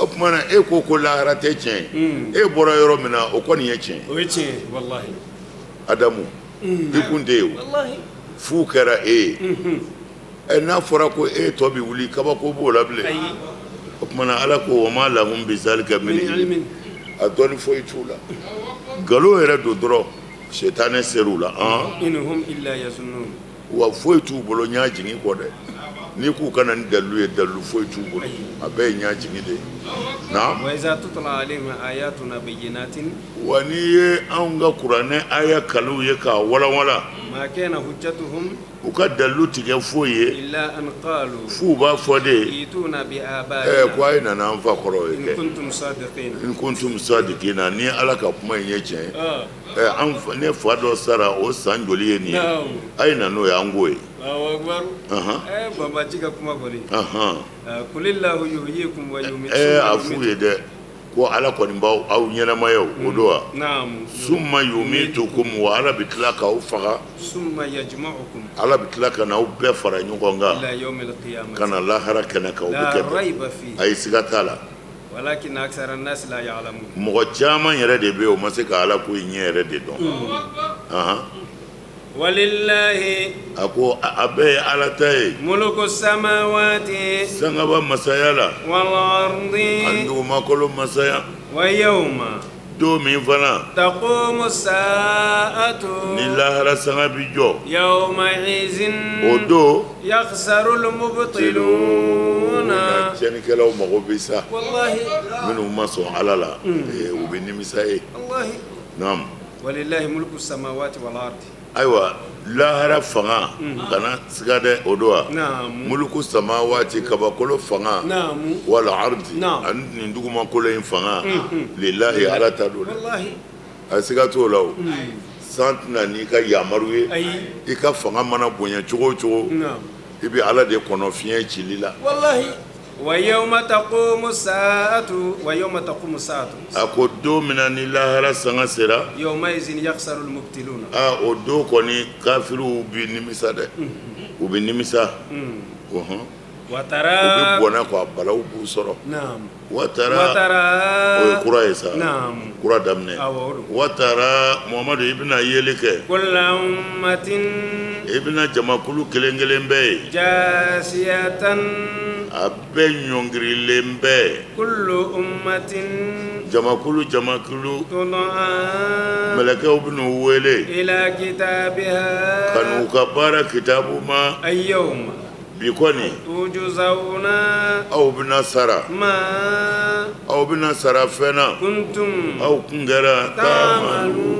B: O tuma na e ko lahara tɛ tiɲɛ ye, e bɔra yɔrɔ min na o kɔni ye tiɲɛ ye.
A: O ye tiɲɛ ye walahi.
B: Adamu, i kun tɛ yen o, fu kɛra e ye. Ɛ n'a fɔra ko e tɔ bɛ wuli, kabako b'o la bilen. O tuma na Ala ko wa ma lahum bizalika min ilmin, a dɔnni foyi t'u la, nkalon yɛrɛ don dɔrɔn, sitanɛ ser'u la.
A: In hum illa yazunnun.
B: Wa foyi t'u bolo ɲa jigin kɔ dɛ, n'i k'u ka na ni dalilu ye, dalilu foyi t'u bolo, a bɛɛ ye ɲa jigin de ye. Naam.
A: Wa iza tutla alayhim ayatuna bayyinatin.
B: Wa n'i ye anw ka kuranɛ aya kalan u ye k'a walanwalan,
A: ma kana hujjatuhum,
B: u ka dalilu tɛ kɛ foyi ye, f'u b'a fɔ de ko a ye na n'an fa kɔrɔ ye kɛ, in kuntum sadiqina, ni Ala ka kuma in ye tiɲɛ ye, ne fa dɔ sara o san joli ye nin ye, a ye na n'o ye an k'o ye.
A: Banbaci ka kuma kɔni, kulillahu yuhyikum wa yumiitukum.
B: A f'u ye dɛ ko Ala kɔni b'aw aw ɲɛnamaya, o don wa? Summa yumitukum, wa Ala bɛ tila k'aw faga,
A: summa yajma'ukum,
B: Ala bɛ tila ka n'aw bɛɛ fara ɲɔgɔn kan ka na lahara kɛnɛ kan, o bɛ kɛ ayi siga t'a la.
A: Walakin aksara an-nas la ya'lamun.
B: Mɔgɔ caman yɛrɛ de bɛ yen, o ma se ka Ala ko in ɲɛ yɛrɛ de dɔn.
A: Walilahi,
B: a ko a bɛɛ ye Ala ta ye.
A: Muluku samawati,
B: sankaba masaya la,
A: wal ardi,
B: ani dugumakolo masaya.
A: Wa yawma,
B: Don min fana
A: taqumu saatu
B: ni lahara sanga bi jɔ
A: yawma izin
B: o don
A: yakhsaru al-mubtiluna
B: tiɲɛnikɛlaw mago bɛ sa
A: wallahi
B: minnu ma sɔn Ala la u bɛ nimisa ye
A: wallahi
B: naam
A: walillahi mulku samawati wal ardi
B: ayiwa lahara fanga kana siga dɛ o don wa muluku samawati kabakolo fanga wal ardi ani nin dugumakolo in fanga lillahi ala ta don dɛ a siga t'o la o san tɛ na n'i ka yamaru ye i ka fanga mana bonya cogo o cogo i bɛ ala de kɔnɔ fiɲɛ cili la
A: wa yawma taqumu saatu wa yawma taqumu saatu
B: a ko don min na ni lahara sanga sera
A: yawma izin yakhsaru almubtiluna
B: aa o don kɔni kafiriw bɛ nimisa dɛ u bɛ nimisa ɔhɔn
A: wa
B: u bɛ
A: tara
B: bɔnɛ kɔ a balaw b'u sɔrɔ
A: naam
B: wa tara
A: wa tara
B: o ye kura ye sa
A: naam
B: kura daminɛ
A: awɔ o don
B: wa tara Muhamadu i bɛna yeli kɛ
A: kulla ummatin
B: i bɛna jamakulu kelen kelen bɛɛ ye
A: jasiyatan
B: a bɛɛ ɲɔngirilen bɛ
A: kullu ummatin
B: jamakulu jamakulu
A: tud'a
B: mɛlɛkɛw bɛn'u wele
A: ila kitabiha
B: ka n'u ka baara kitabu ma
A: al-yawma
B: bi kɔni
A: tujzawna
B: aw bɛna sara
A: ma
B: aw bɛna sara fɛn na
A: kuntum
B: aw kun kɛra
A: ta'maluna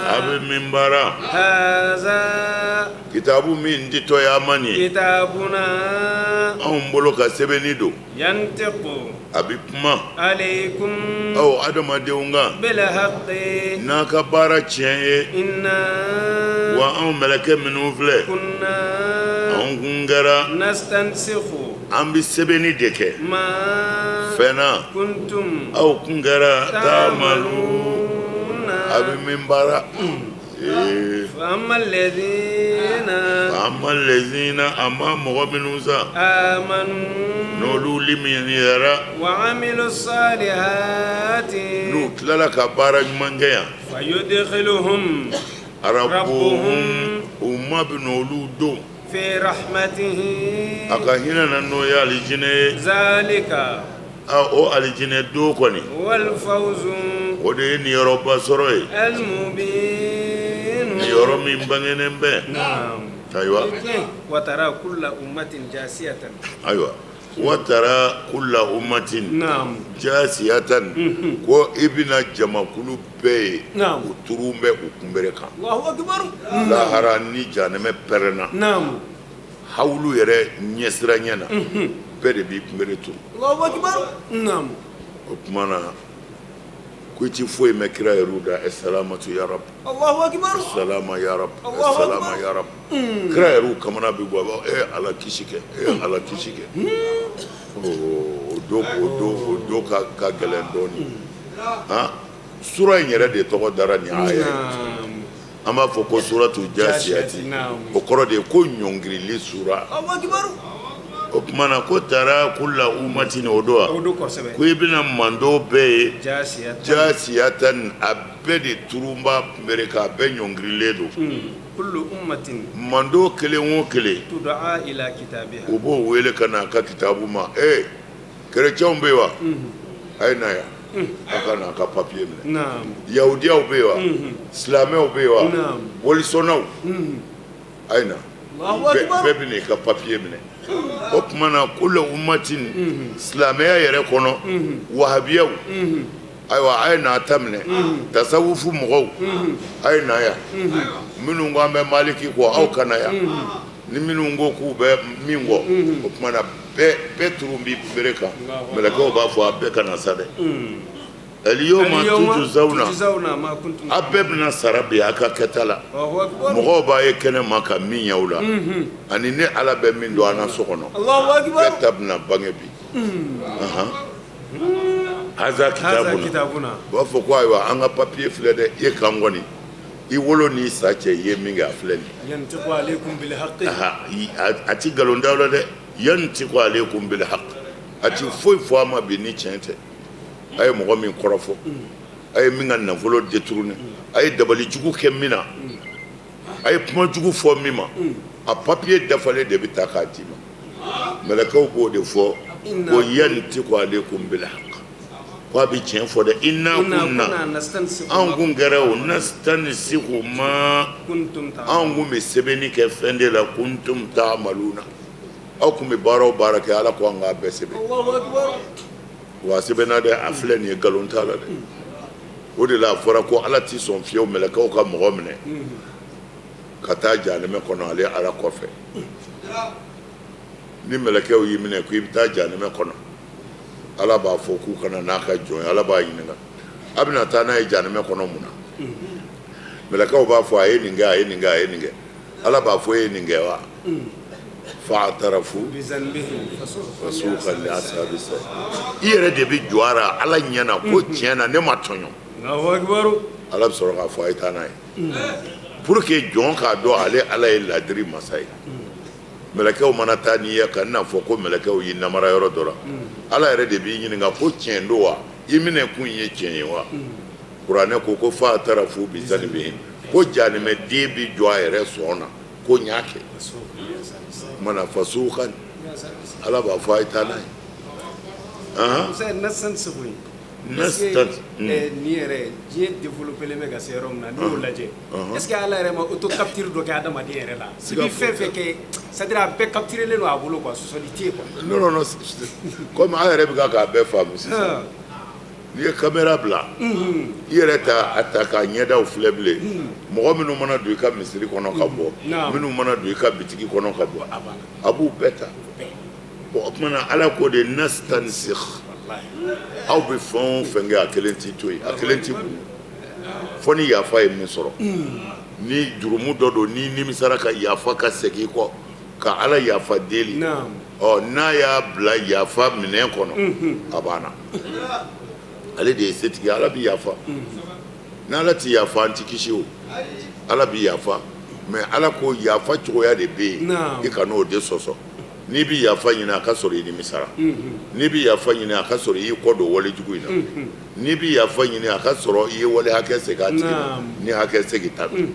B: a bɛ min baara
A: haza
B: kitabu min ditɔ y'a ma nin ye
A: kitabuna
B: anw bolo ka sɛbɛnni don
A: yantiqu
B: a bɛ kuma
A: alaykum
B: aw adamadenw kan
A: bil haqqi
B: n'a ka baara tiɲɛ ye
A: inna
B: wa anw mɛlɛkɛ minnu filɛ
A: kunna
B: anw kun kɛra
A: nastansikhu
B: an bɛ sɛbɛnni de kɛ
A: ma
B: fɛn na
A: kuntum
B: aw kun kɛra taamalu a bɛ min baara ee
A: fa amma alladhina
B: fa amma lezina amma mɔgɔ minnu sa
A: amanu
B: n'olu liminiyara
A: wa amilu salihati
B: n'u tilala ka baara ɲuman kɛ yan
A: fayudkhiluhum
B: rabbuhum u ma bɛ n'olu don
A: fi rahmatihi
B: a ka hinɛ na n'o ye alijinɛ ye
A: zalika
B: a o alijinɛ don kɔni
A: wal fawzu
B: o de ye niyɔrɔba sɔrɔ ye
A: al mubin
B: niyɔrɔ min bangenen bɛ
A: naam
B: ayiwa
A: wa tara kulla ummatin jasiyatan
B: ayiwa wa tara kulla ummatin
A: naam
B: jasiyatan ko i bɛna jamakulu bɛɛ ye
A: Naam.
B: u turun bɛ u kunbere kan
A: Allahu akbar
B: lahara ni janɛmɛ pɛrɛnna
A: naam
B: hawulu yɛrɛ ɲɛsiranɲɛ na bɛɛ de b'i kunbere turu
A: Allahu akbar naam
B: o tuma na ko i ti foyi mɛn kira yɛrɛ da salamatu ya rab
A: Allahu akbar
B: salama ya rab
A: Allahu
B: salama
A: akbar.
B: ya rab kira yɛrɛ kamana bi bɔ a b'a fɔ e ala kisi kɛ e ala kisi kɛ o don o don o don ka gɛlɛn dɔɔnin han sura in yɛrɛ de tɔgɔ dara nin aya ye
A: naam
B: an b'a fɔ ko suratu jasiyati
A: Naam.
B: o kɔrɔ de ye ko ɲɔngirili sura
A: Allahu akbar
B: o tuma na ko tara kulla umatin o don wa
A: o don kosɛbɛ
B: ko i bɛna mando bɛɛ ye
A: jasiyatan
B: jasiyatan a bɛɛ de turunba kunbere kan a bɛɛ ɲɔngirilen don
A: kullu ummatin
B: mando kelen o kelen
A: tud'a ila kitabiha
B: u b'o wele ka na a ka kitabu ma ee kerecɛnw bɛ yen wa a ye na yan a ka na a ka papiye minɛ
A: naam
B: yahudiyaw bɛ yen wa silamɛw bɛ yen wa
A: Naam.
B: bolisɔnnaw a ye na
A: Allahu
B: bɛɛ
A: akbar
B: bɛɛ bɛ n'i ka papiye minɛ o tuma na kulla umatin silamɛya yɛrɛ kɔnɔ wahabiyaw ayiwa a ye n'a ta minɛ tasawufu mɔgɔw a ye na yan minnu ko an bɛ maliki kɔ aw ka na yan ni minnu ko k'u bɛ min kɔ o tuma na bɛɛ bɛɛ turun b'i bere kan mɛlɛkɛw b'a fɔ a bɛɛ ka na sa dɛ aliyoma tujuzawna
A: tujzawna ma kuntum
B: a bɛɛ bɛna sara bi a ka kɛta la
A: Allahu akbar
B: mɔgɔw b'a ye kɛnɛ ma ka min y'aw la ani ne ala bɛ min don an na so kɔnɔ
A: Allahu akbar
B: bɛɛ ta bɛna bange bi Ahan. haza
A: haza
B: kitabuna
A: kitabuna
B: u b'a fɔ ko ayiwa an ka papiye filɛ dɛ e kan kɔni i wolo n'i sa cɛ i ye min kɛ a filɛ nin ye
A: yantiqu alaykum bil haqqi
B: Aha, a ti nkalon da la dɛ yantiqu alaykum bil haqq a ti foyi fɔ a ma bi ni tiɲɛ tɛ a ye mɔgɔ min kɔrɔfɔ a ye min ka nafolo détourné a ye dabali jugu kɛ min na a ye kuma jugu fɔ min ma a papiye dafalen de bɛ ta k'a d'i ma mɛlɛkɛw b'o de fɔ ko yantiqu alaykum bil haqq Ko a bɛ tiɲɛ fɔ dɛ inna kunna anw kun kɛra o nastansikhu ma anw kun bɛ sɛbɛnni kɛ fɛn de la kuntum ta'maluna aw kun bɛ baara o baara kɛ ala ko an k'a bɛɛ sɛbɛn wa a sɛbɛnna dɛ a filɛ nin ye nkalon t'a la dɛ o de la a fɔra ko ala tɛ sɔn fiyewu mɛlɛkɛw ka mɔgɔ minɛ ka taa jahanɛmɛ kɔnɔ ale ala kɔfɛ ni mɛlɛkɛw y'i minɛ ko i bɛ taa jahanɛmɛ kɔnɔ ala b'a fɔ k'u ka na n'a ka jɔn ye ala b'a ɲininka a bɛna taa n'a ye jahanɛmɛ kɔnɔ mun na mɛlɛkɛw b'a fɔ a ye nin kɛ a ye nin kɛ a ye nin kɛ ala b'a fɔ e ye nin kɛ wa fa'tarafu fasuhqan li ashabi sa'ir i yɛrɛ de bɛ jɔ a la ala ɲɛ na ko tiɲɛ na ne ma tɔɲɔ ala bɛ sɔrɔ k'a fɔ a ye taa n'a ye pour que jɔn k'a dɔn ale ala ye ladiri masa ye mɛlɛkɛw mana taa n'i ye ka n'a fɔ ko mɛlɛkɛw y'i namara yɔrɔ dɔ la ala yɛrɛ de b'i ɲininka ko tiɲɛ don wa i minɛ kun ye tiɲɛ ye wa kuranɛ ko ko fa'tarafu bi zanbihim ko jahanɛmɛden bɛ jɔ a yɛrɛ sɔn na ko n y'a kɛ mana fasuhqan ala b'a fɔ a ye taa n'a ye
A: Nin yɛrɛ diɲɛ développélen bɛ ka se yɔrɔ min na n'i y'o lajɛ est-ce que Ala yɛrɛ ma auto capture dɔ kɛ adamaden yɛrɛ la i bɛ fɛn fɛn kɛ c'est à dire a bɛɛ capturélen don a bolo quoi sɔsɔli tɛ yen quoi
B: non non non comme an yɛrɛ bɛ k'a bɛɛ faamu sisan n'i ye caméra bila i yɛrɛ ta a ta k'a ɲɛdaw filɛ bilen mɔgɔ minnu mana don i ka misiri kɔnɔ ka bɔ minnu mana don i ka bitigi kɔnɔ ka bɔ a b'u bɛɛ ta bon o tuma na ala ko de nastansikh aw bɛ fɛn o fɛn kɛ a kelen t'i to yen a kelen t'i kun fo ni yafa ye min sɔrɔ ni jurumu dɔ don n'i nimisara ka yafa ka segin i kɔ ka ala yafa deli ɔ n'a y'a bila yafa minɛn kɔnɔ a banna ale de ye setigi ala bɛ yafa n'ala tɛ yafa an tɛ kisi o ala bɛ yafa mais ala ko yafa cogoya de bɛ yen i kan'o de sɔsɔ N'i bɛ yafa ɲini a ka sɔrɔ i nimisara n'i bɛ yafa ɲini a ka sɔrɔ i y'i kɔ don wale jugu in na n'i bɛ yafa ɲini a ka sɔrɔ i ye wale hakɛ segin a tigi ma ni hakɛ segin ta don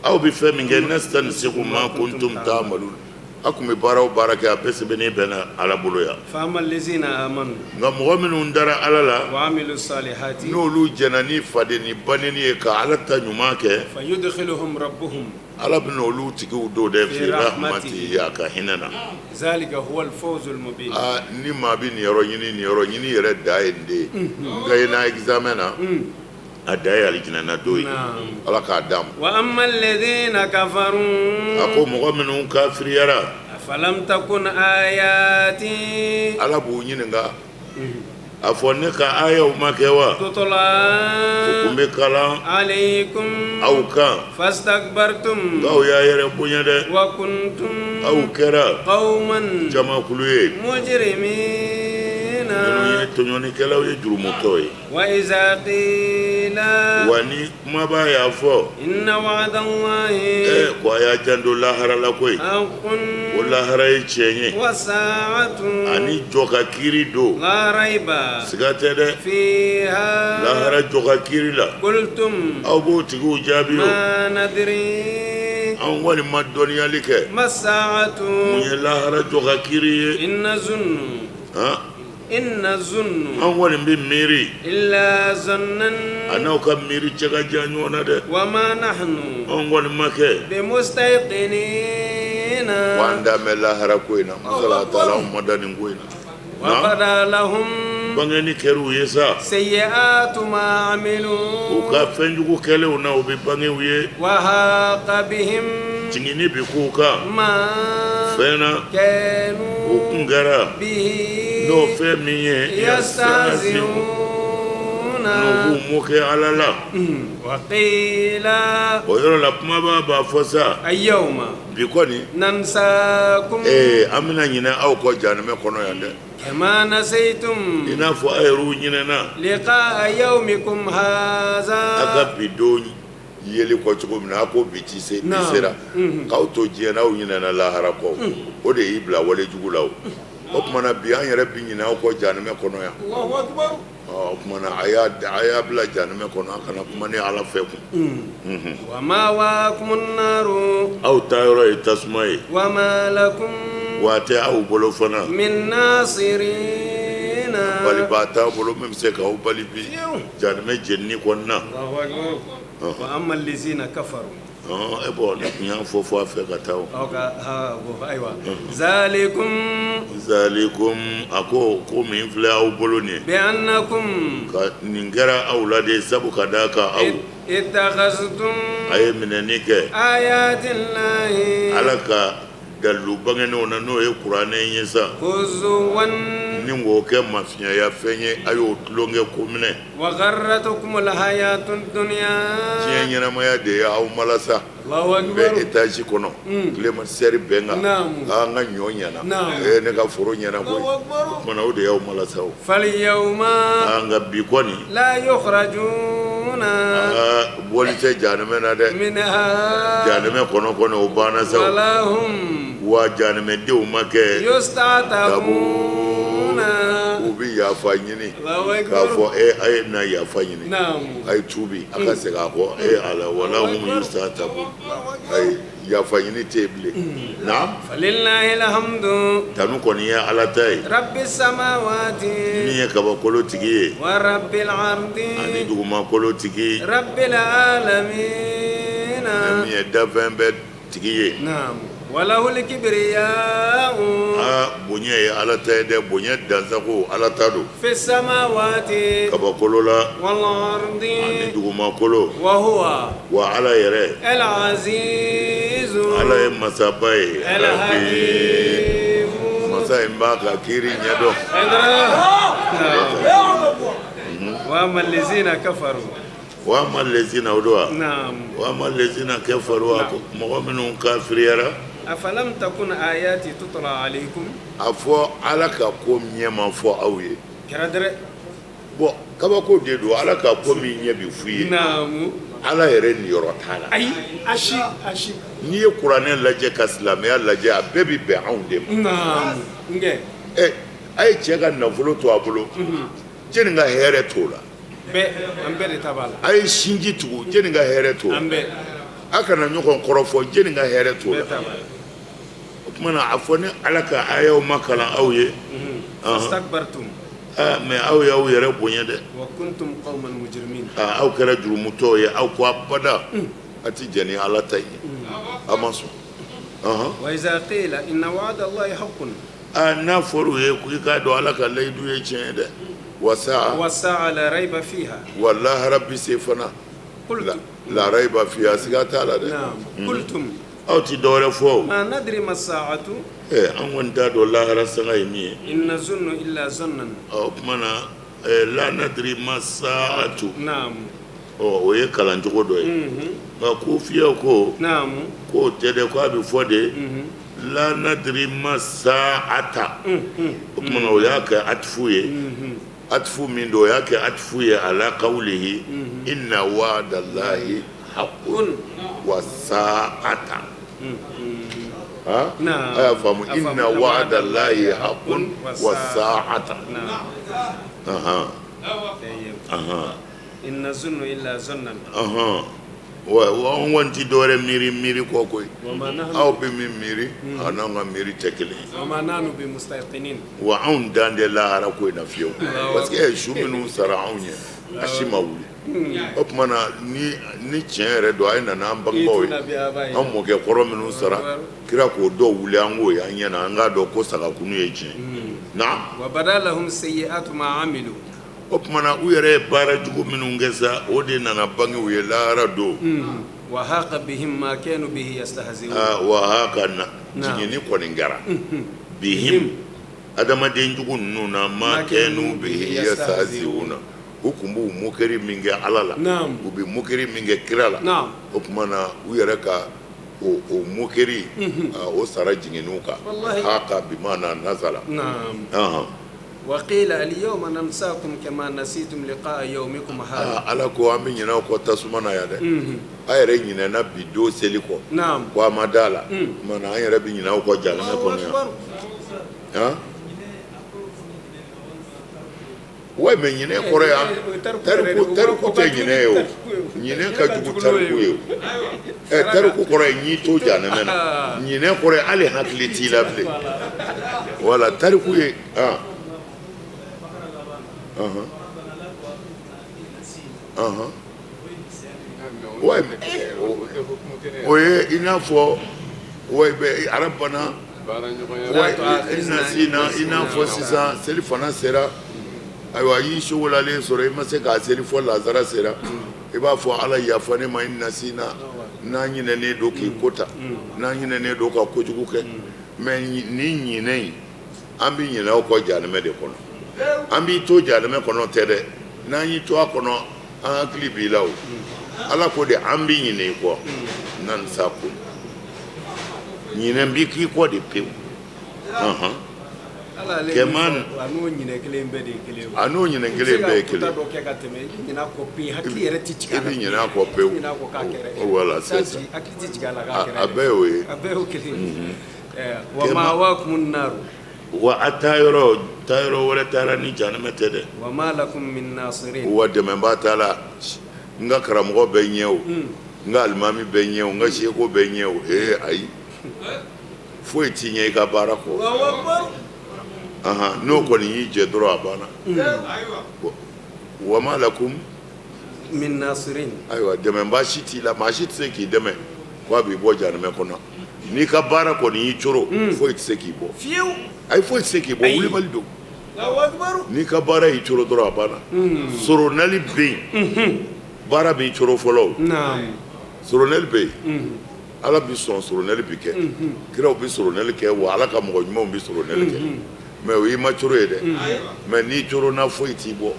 B: aw bɛ fɛn min kɛ nastansikhu ma kuntum ta'malun aw tun bɛ baara o baara kɛ a bɛɛ sɛbɛnnen bɛ na ala bolo yan nka mɔgɔ minnu dara ala la n'olu jɛnna ni faden ni baneni ye ka ala ta ɲuman kɛ Ala bɛna olu tigiw don dɛ fi rahmatihi a ka hinɛ na
A: zalika huwa al-fawzul mubin
B: aa ni maa bɛ niyɔrɔ ɲini niyɔrɔ ɲini yɛrɛ dan ye nin de ye nka i na examen na a dan ye alijinɛ na don ye Ala k'a d'an
A: ma wa amma alladhina kafaru
B: a ko mɔgɔ minnu kafiriyara
A: afalam takun ayati
B: Ala b'u ɲininka A fɔ ne ka ayaw ma kɛ wa
A: tutla
B: u tun bɛ kalan
A: alaykum
B: aw kan
A: fastakbartum
B: aw y'a yɛrɛ bonya dɛ
A: wa kuntum
B: aw kɛra
A: qawman
B: jamakulu ye
A: mujrimina
B: minnu ye tɔɲɔnikɛlaw ye jurumutɔw ye
A: wa iza qila
B: wa ni kumabaa y'a fɔ
A: inna wa'dallahi
B: ee ko a y'a janto lahara la koyi
A: haqqun
B: ko lahara ye tiɲɛ ye
A: wa sa'atu
B: ani jɔ ka kiiri don
A: la rayba
B: siga tɛ dɛ
A: fiha
B: lahara jɔ ka kiiri la
A: qultum
B: aw b'o tigiw jaabi o
A: ma nadri
B: anw kɔni ma dɔnniyali kɛ
A: ma sa'atu
B: mun ye lahara jɔ ka kiiri ye
A: in nazunnu
B: han
A: In nazunnu
B: an kɔni bɛ miiri
A: illa zannan
B: a n'aw ka miiri cɛ ka jan ɲɔgɔn na dɛ
A: wa ma nahnu
B: anw kɔni ma kɛ
A: bimustayqinina
B: ko an dan bɛ lahara ko in na masala taala anw ma da nin ko in na
A: wa bada lahum
B: bangeni kɛra u ye sa
A: sayyi'atu ma amilu
B: u ka fɛnjugu kɛlenw na u bɛ bange u ye
A: wa haqa bihim
B: jiginni bɛ k'u kan
A: ma
B: fɛn na
A: kanu
B: u kun kɛra
A: bihi
B: n'o fɛn min ye
A: yastahzi'una
B: n'u b'u mokɛ ala la
A: wa qila
B: o yɔrɔ la kumabaa b'a fɔ sa
A: al-yawma
B: bi kɔni
A: nansakum
B: ee an bɛna ɲinɛ aw kɔ jahanamɛ kɔnɔ yan dɛ
A: kama nasaytum
B: i n'a fɔ aw yɛrɛw ɲinɛna
A: liqa'a yawmikum haza
B: a ka bi don yeli kɔ cogo min na a ko bi ti se bi sera k'aw to diɲɛ na aw ɲinɛna lahara kɔ o de y'i bila wale jugu la o o tuma na bi an yɛrɛ bi ɲinɛ aw kɔ jahanamɛ kɔnɔ yan o tuma na a y'a bila jahanamɛ kɔnɔ a kana kuma ni ala fɛ kun
A: wa ma'wakumun naru
B: aw taayɔrɔ ye tasuma ye
A: wa ma lakum
B: wa tɛ aw bolo fana
A: min nasirina
B: Balibaa t'a bolo min bɛ se k'aw bali bi jahanama jenini kɔnɔna.
A: Wa amma allazina kafaru.
B: E bɔn ne tun y'a fɔ fɔ a fɛ ka taa o.
A: Ayiwa zalikum.
B: Zalikum a ko ko min filɛ aw bolo nin ye.
A: Bi annakum.
B: Ka nin kɛra aw la de sabu ka d'a kan aw.
A: Ittakhaztum.
B: A ye minɛni kɛ.
A: Ayatillahi.
B: Ala ka dalilu bangenenw na n'o ye kuranɛ ye sa.
A: Huzuwan.
B: Ni k'o kɛ mafiɲɛya fɛn ye a y'o tulonkɛ ko minɛ.
A: Wa gharratkumul hayatud dunya.
B: Diɲɛ ɲɛnamaya de ye aw malasa.
A: Allahu
B: N bɛ
A: akbar.
B: étage kɔnɔ. Climatiseur bɛ n kan.
A: Naamu.
B: Aa n ka ɲɔ ɲɛna.
A: Naamu.
B: Ee ne ka foro ɲɛna koyi.
A: Allahu akbar.
B: O tuma na o de y'aw malasa o.
A: Fal yawma.
B: Aa nka bi kɔni.
A: La yukhrajuna.
B: Aa bɔli tɛ jahanama na dɛ.
A: Minha.
B: Jahanama kɔnɔ kɔni o banna sa o.
A: Wala hum.
B: Wa jahanamadenw ma kɛ.
A: Yustatabuna.
B: U bɛ yafa ɲini.
A: Allahu akbar.
B: K'a fɔ e a ye na yafa ɲini.
A: Naamu.
B: A ye tuubi a ka segin a kɔ e ala wala hum yustatabun. Ayi yafa ɲini tɛ yen bilen. Naam.
A: Falillahi alhamdu.
B: Tanu kɔni ye Ala ta ye.
A: Rabbi samawati.
B: Min ye kabakolo tigi ye.
A: Wa rabbil ardi.
B: Ani dugumakolo tigi.
A: Rabbil alamina.
B: Min ye danfɛn bɛɛ tigi ye.
A: Naam. Walahul kibriya'u.
B: Aa bonya ye Ala ta ye dɛ bonya dansago Ala ta don.
A: Fi samawati.
B: Kabakolo la.
A: Wal ardi.
B: Ani dugumakolo.
A: Wa huwa.
B: Wa Ala yɛrɛ.
A: El azizu.
B: Ala ye masaba ye.
A: El hakim.
B: Masa in b'a ka kiiri ɲɛdɔn.
A: Wa amma allazina kafaru.
B: Wa amma allazina o don wa?
A: Naam.
B: Wa amma allazina kafaru a ko mɔgɔ minnu kafiriyara.
A: Afalam takun ayati tutla alaykum.
B: A fɔ Ala ka ko ɲɛ ma fɔ aw ye.
A: Kɛra dɛrɛ.
B: Bon kabako de don Ala ka ko min ɲɛ bɛ f'u ye.
A: Naamu.
B: Ala yɛrɛ niyɔrɔ t'a la.
A: Ayi a si a si.
B: N'i ye kuranɛ lajɛ ka silamɛya lajɛ a bɛɛ bɛ bɛn anw de ma.
A: Naamu. Nkɛ.
B: Ɛ a ye cɛ ka nafolo to a bolo. Jɛnni ka hɛrɛ t'o la.
A: Bɛɛ an bɛɛ de ta b'a la.
B: A ye sinji tugu jɛnni ka hɛrɛ t'o la.
A: An bɛɛ.
B: A kana ɲɔgɔn kɔrɔfɔ jɛnni ka hɛrɛ t'o la.
A: Bɛɛ ta b'a la.
B: O tuma na a fɔ ni Ala ka ayaw ma kalan aw ye.
A: Fastakbartum.
B: Aa mais aw y'aw yɛrɛ bonya dɛ.
A: Wa kuntum qawman mujrimin.
B: Aa aw kɛra jurumutɔw ye aw ko abada a ti jɛn ni Ala ta ye. A ma sɔn.
A: Wa iza qila inna wa'da Allahi haqqun.
B: Aa n'a fɔra u ye ko i k'a dɔn Ala ka layidu ye tiɲɛ ye dɛ. Wa sa'a.
A: Wa sa'a la rayba fiha.
B: Wa lahara bi se fana.
A: Qultum.
B: La rayba fiha siga t'a la dɛ.
A: Naam. Qultum.
B: Aw ti dɔwɛrɛ fɔ o.
A: Ma nadri ma sa'atu.
B: Ɛ an kɔni t'a dɔn lahara sanga ye min ye.
A: In nazunnu illa zannan.
B: Ɔ o tuma na la nadri ma sa'atu.
A: Naam.
B: Ɔ o ye kalancogo dɔ ye. Nka ko fiyaw ko.
A: Naam.
B: K'o tɛ dɛ k'a bɛ fɔ de. La nadri ma sa'ata. O tuma na o y'a kɛ atifu ye. Atifu min don o y'a kɛ atifu ye ala qawlihi inna wa'dallahi haqqun wa sa'ata. Ha?
A: Naam.
B: A y'a faamu inna wa'dallahi haqqun wa sa'ata.
A: Naam.
B: Ahan.
A: Tayyib.
B: Ahan.
A: In nazunnu illa zannan.
B: Ahan. Wa an kɔni ti dɔwɛrɛ miiri miiri kɔ koyi.
A: Wa ma nahnu.
B: Aw bɛ min miiri a n'anw ka miiri tɛ kelen ye.
A: Wa ma nahnu bi mustayqinin.
B: Wa anw dan tɛ lahara ko in na fiyewu. Parce que su minnu sara anw ye a si ma wuli. O tuma na ni ni tiɲɛ yɛrɛ don a ye nana an bangebaaw ye an mɔkɛ kɔrɔ minnu sara kira k'o dɔw wuli an k'o ye an ɲɛna an k'a dɔn ko sagakunu ye tiɲɛ ye. Naam.
A: Wa bada lahum sayyi'atu ma amilu.
B: O tuma na u yɛrɛ ye baara jugu minnu kɛ sa o de nana bange u ye lahara don.
A: Wa haqa bihim ma kanu bihi yastahzi'un.
B: Wa haqa na jiginni kɔni kɛra. Bihim adamaden jugu ninnu na ma kanu bihi yastahzi'un. U tun b'u moquerie min kɛ Ala la.
A: Naam.
B: U bɛ moquerie min kɛ kira la.
A: Naam.
B: O tuma na u yɛrɛ ka o moquerie o sara jiginn'u kan.
A: Wallahi.
B: Haqa bimana nazala.
A: Naam. Wa qila al-yawma nansakum kama nasitum liqa'a yawmikum hadha.
B: Ala ko an bɛ ɲinɛ aw kɔ tasuma na yan dɛ. A yɛrɛ ɲinɛna bi don seli kɔ.
A: Naam.
B: Ko a ma da la. O tuma na an yɛrɛ bɛ ɲinɛ aw kɔ jahanama kɔnɔ yan. Han? Ouais, mais ɲinɛ kɔrɔ yan tariku tariku tɛ ɲinɛ ye o ɲinɛ ka jugu tariku ye o ɛ tariku kɔrɔ ye n'i to jahanama na ɲinɛ kɔrɔ ye hali hakili t'i la bilen voilà tariku ye han. Ouais, o ye i n'a fɔ ouais, bɛ rabbana ouais, in nasina, i n'a fɔ sisan selifana sera, ayiwa, i y'i sogolalen sɔrɔ, i ma se k'a seli fɔ lazara sera, i b'a fɔ Ala yafa ne ma, in nasina, n'an ɲinɛnen don k'i ko ta, n'an ɲinɛnen don ka kojugu kɛ. Mais ni ɲinɛ in, an bɛ ɲinɛ aw kɔ jahanamɛ de kɔnɔ, an b'i to jahanamɛ kɔnɔ tɛ dɛ, n'an y'i to a kɔnɔ, an hakili b'i la. O Ala ko de, an bɛ ɲinɛ i kɔ, nansakum, ɲinɛ b'i k'i kɔ de pewu.
A: Kɛman a n'o ɲinɛ kelen bɛɛ de ye kelen ye.
B: A n'o ɲinɛ kelen bɛɛ ye kelen.
A: I bɛ se ka dɔ kɛ ka tɛmɛ, i bɛ ɲinɛ a kɔ pewu, hakili yɛrɛ tɛ jigin a la.
B: I bɛ ɲinɛ a kɔ pewu.
A: I bɛ ɲinɛ a kɔ k'a kɛra.
B: Voilà, c'est ça.
A: Hakili tɛ jigin a la k'a kɛra.
B: A bɛɛ y'o ye.
A: A bɛɛ y'o kelen ye. Wa ma'wakumun naru.
B: Wa a taa yɔrɔ taa yɔrɔ wɛrɛ taara ni jahanamɛ tɛ dɛ.
A: Wa ma lakum min nasirin.
B: Wa dɛmɛbaa t'a la. N ka karamɔgɔ bɛ ɲɛ o, n ka alimami bɛ ɲɛ o, n ka seko bɛ ɲɛ o, ee ayi, foyi t'i ɲɛ i ka baara kɔ. N'o kɔni y'i jɛ dɔrɔn, a banna. Wa ma lakum
A: min nasirin.
B: Ayiwa, dɛmɛbaa si t'i la, maa si tɛ se k'i dɛmɛ k'a b'i bɔ jahanamɛ kɔnɔ. N'i ka baara kɔni y'i coro, foyi tɛ se k'i bɔ.
A: Fiyewu.
B: Ayi, foyi tɛ se k'i bɔ, wulibali don. N'i ka baara y'i coro dɔrɔn, a banna. Soronali bɛ yen, baara b'i coro fɔlɔ o. Soronali bɛ yen, Ala bɛ sɔn, soronali bɛ kɛ, kiraw bɛ soronali kɛ, wa Ala ka mɔgɔ ɲumanw bɛ soronali kɛ. Mais o y'i ma coro ye dɛ. Mais n'i coronna, foyi t'i bɔ.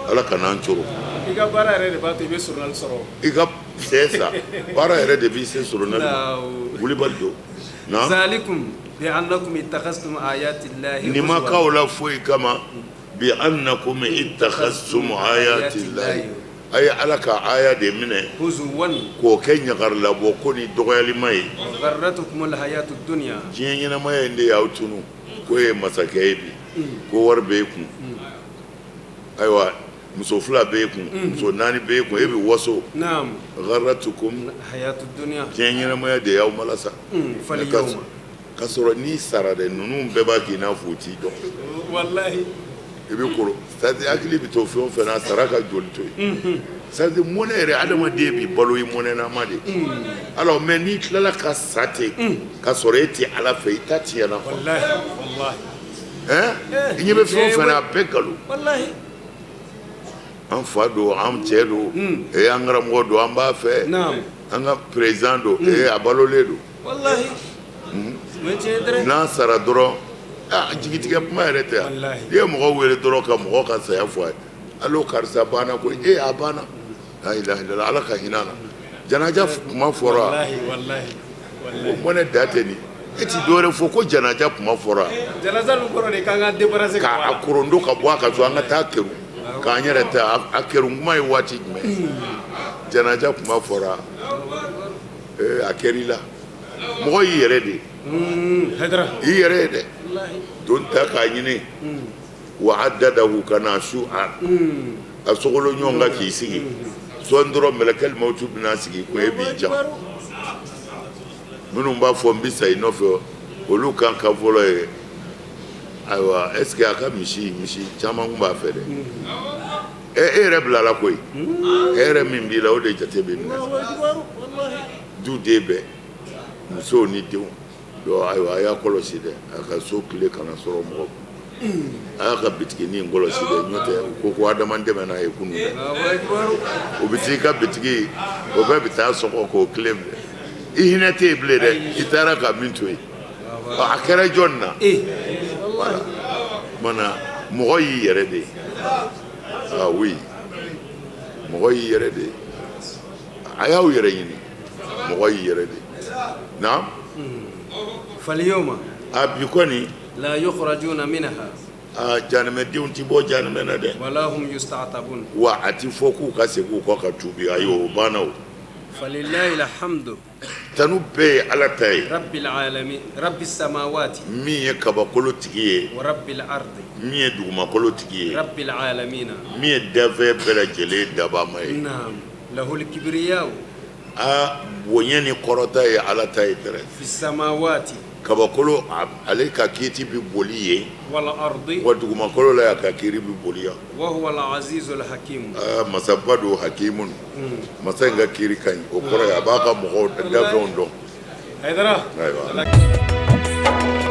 B: Ala kan'an coro.
A: I ka baara yɛrɛ de b'a to i bɛ soronali sɔrɔ.
B: I ka, c'est ça, baara yɛrɛ de b'i se soronali ma. Wulibali don na.
A: Zalikum bi annakum ittakhastum ayati llahi.
B: Nin ma k'aw la foyi kama, bi annakum ittakhastum ayati llahi, a ye Ala ka aya de minɛ
A: huzuwan
B: k'o kɛ ɲagarilabɔ ko ni dɔgɔyalima ye.
A: Gharratukum alhayatu dunya.
B: Diɲɛ ɲɛnamaya in de y'aw tunu ko ye masakɛ ye bi, ko wari b'e kun, ayiwa, muso fila b'e kun, muso naani b'e kun, e bɛ waso. Gharratukum
A: hayatu dunya.
B: Diɲɛ ɲɛnamaya de y'aw malasa.
A: Fal yawma.
B: K'a sɔrɔ n'i sara dɛ, ninnu bɛɛ b'a k'i n'a fɔ u t'i dɔn.
A: Wallahi.
B: I bɛ koro, c'est à dire hakili bɛ to fɛn o fɛn na, sara ka joli to yen. C'est à dire mɔnɛ yɛrɛ, adamaden b'i balo i mɔnɛnama de. Alors, mais n'i tilala ka sa ten k'a sɔrɔ e tɛ Ala fɛ, i ta tiɲɛna quoi.
A: Wallahi, wallahi.
B: Hein, i ɲɛ bɛ fɛn o fɛn na, a bɛɛ nkalon.
A: Wallahi.
B: An fa don, an cɛ don, ee an karamɔgɔ don, an b'a fɛ, an ka président don, ee a balolen don.
A: Wallahi.
B: N'an sara dɔrɔn, aa, jigitigɛ kuma yɛrɛ tɛ yan. N'i ye mɔgɔ wele dɔrɔn ka mɔgɔ ka saya fɔ a ye, allo, karisa banna koyi, ee a banna, la ilaha illallah, Ala ka hinɛ a la. Janaja kuma fɔra, o mɔnɛ da tɛ nin, e ti dɔwɛrɛ fɔ ko janaja kuma fɔra.
A: Janaja ninnu kɔrɔ de k'an ka débarrasser.
B: K'a korondo ka bɔ a ka so, an ka taa keru k'an yɛrɛ ta. A keru kuma ye waati jumɛn? Janaja kuma fɔra, ee a kɛr'i la, mɔgɔ y'i yɛrɛ de ye. I yɛrɛ ye dɛ, don ta k'a ɲini wa addadahu, ka na su a sogolo ɲɔgɔn kan k'i sigi sɔɔni dɔrɔn, mɛlɛkɛli mawutu bɛna sigi ko e b'i jan. Minnu b'a fɔ n bɛ sa i nɔfɛ, olu kan ka fɔlɔ ye, ayiwa, est ce que a ka misi caman kun b'a fɛ dɛ? E yɛrɛ bilala koyi, hɛrɛ min b'i la, o de jate bɛ minɛ, du den bɛɛ, musow ni denw. Donc ayiwa, a y'a kɔlɔsi dɛ, a ka so tile kana sɔrɔ mɔgɔ, a y'a ka bitiginin kɔlɔsi dɛ, n'o tɛ u ko ko adama dɛmɛ n'a ye kunun dɛ, o bɛ t'i ka bitigi, o bɛɛ bɛ taa sɔgɔ k'o tile minɛ, i hinɛ tɛ yen bilen dɛ, i taara ka min to yen, a kɛra jɔn na? Mana mɔgɔ y'i yɛrɛ de ye. Ah oui, mɔgɔ y'i yɛrɛ de ye. A y'aw yɛrɛ ɲini, mɔgɔ y'i yɛrɛ de ye. Naam.
A: Falyawma.
B: A bi kɔni.
A: La yukhrajuna minha.
B: Aa, janɛmɛdenw ti bɔ janɛmɛ na dɛ.
A: Wala hum yusta'tabun.
B: Wa a ti fɔ k'u ka segin u kɔ ka tuubi, ayi, o banna o.
A: Falillahi alhamdu.
B: Tanu bɛɛ ye Ala ta ye.
A: Rabbil alamin, rabbis samawati.
B: Min ye kabakolo tigi ye.
A: Wa rabbil ardi.
B: Min ye dugumakolo tigi ye.
A: Rabbil alamin.
B: Min ye dafɛn bɛɛ lajɛlen dabama ye.
A: Naam, lahul kibriya.
B: Aa, bonya ni kɔrɔta ye Ala ta ye dɛrɛ.
A: Fi samawati.
B: Kabakolo, ale ka kiiti bɛ boli yen.
A: Wal ardi.
B: Wa dugumakolo la, a ka kiiri bɛ boli yan.
A: Wa huwa al azizul hakim.
B: Aa, masaba don, hakimun. Masa in ka kiiri ka ɲi, o kɔrɔ ye a b'a ka mɔgɔw dafɛnw dɔn.
A: Hayidara.
B: Ayiwa.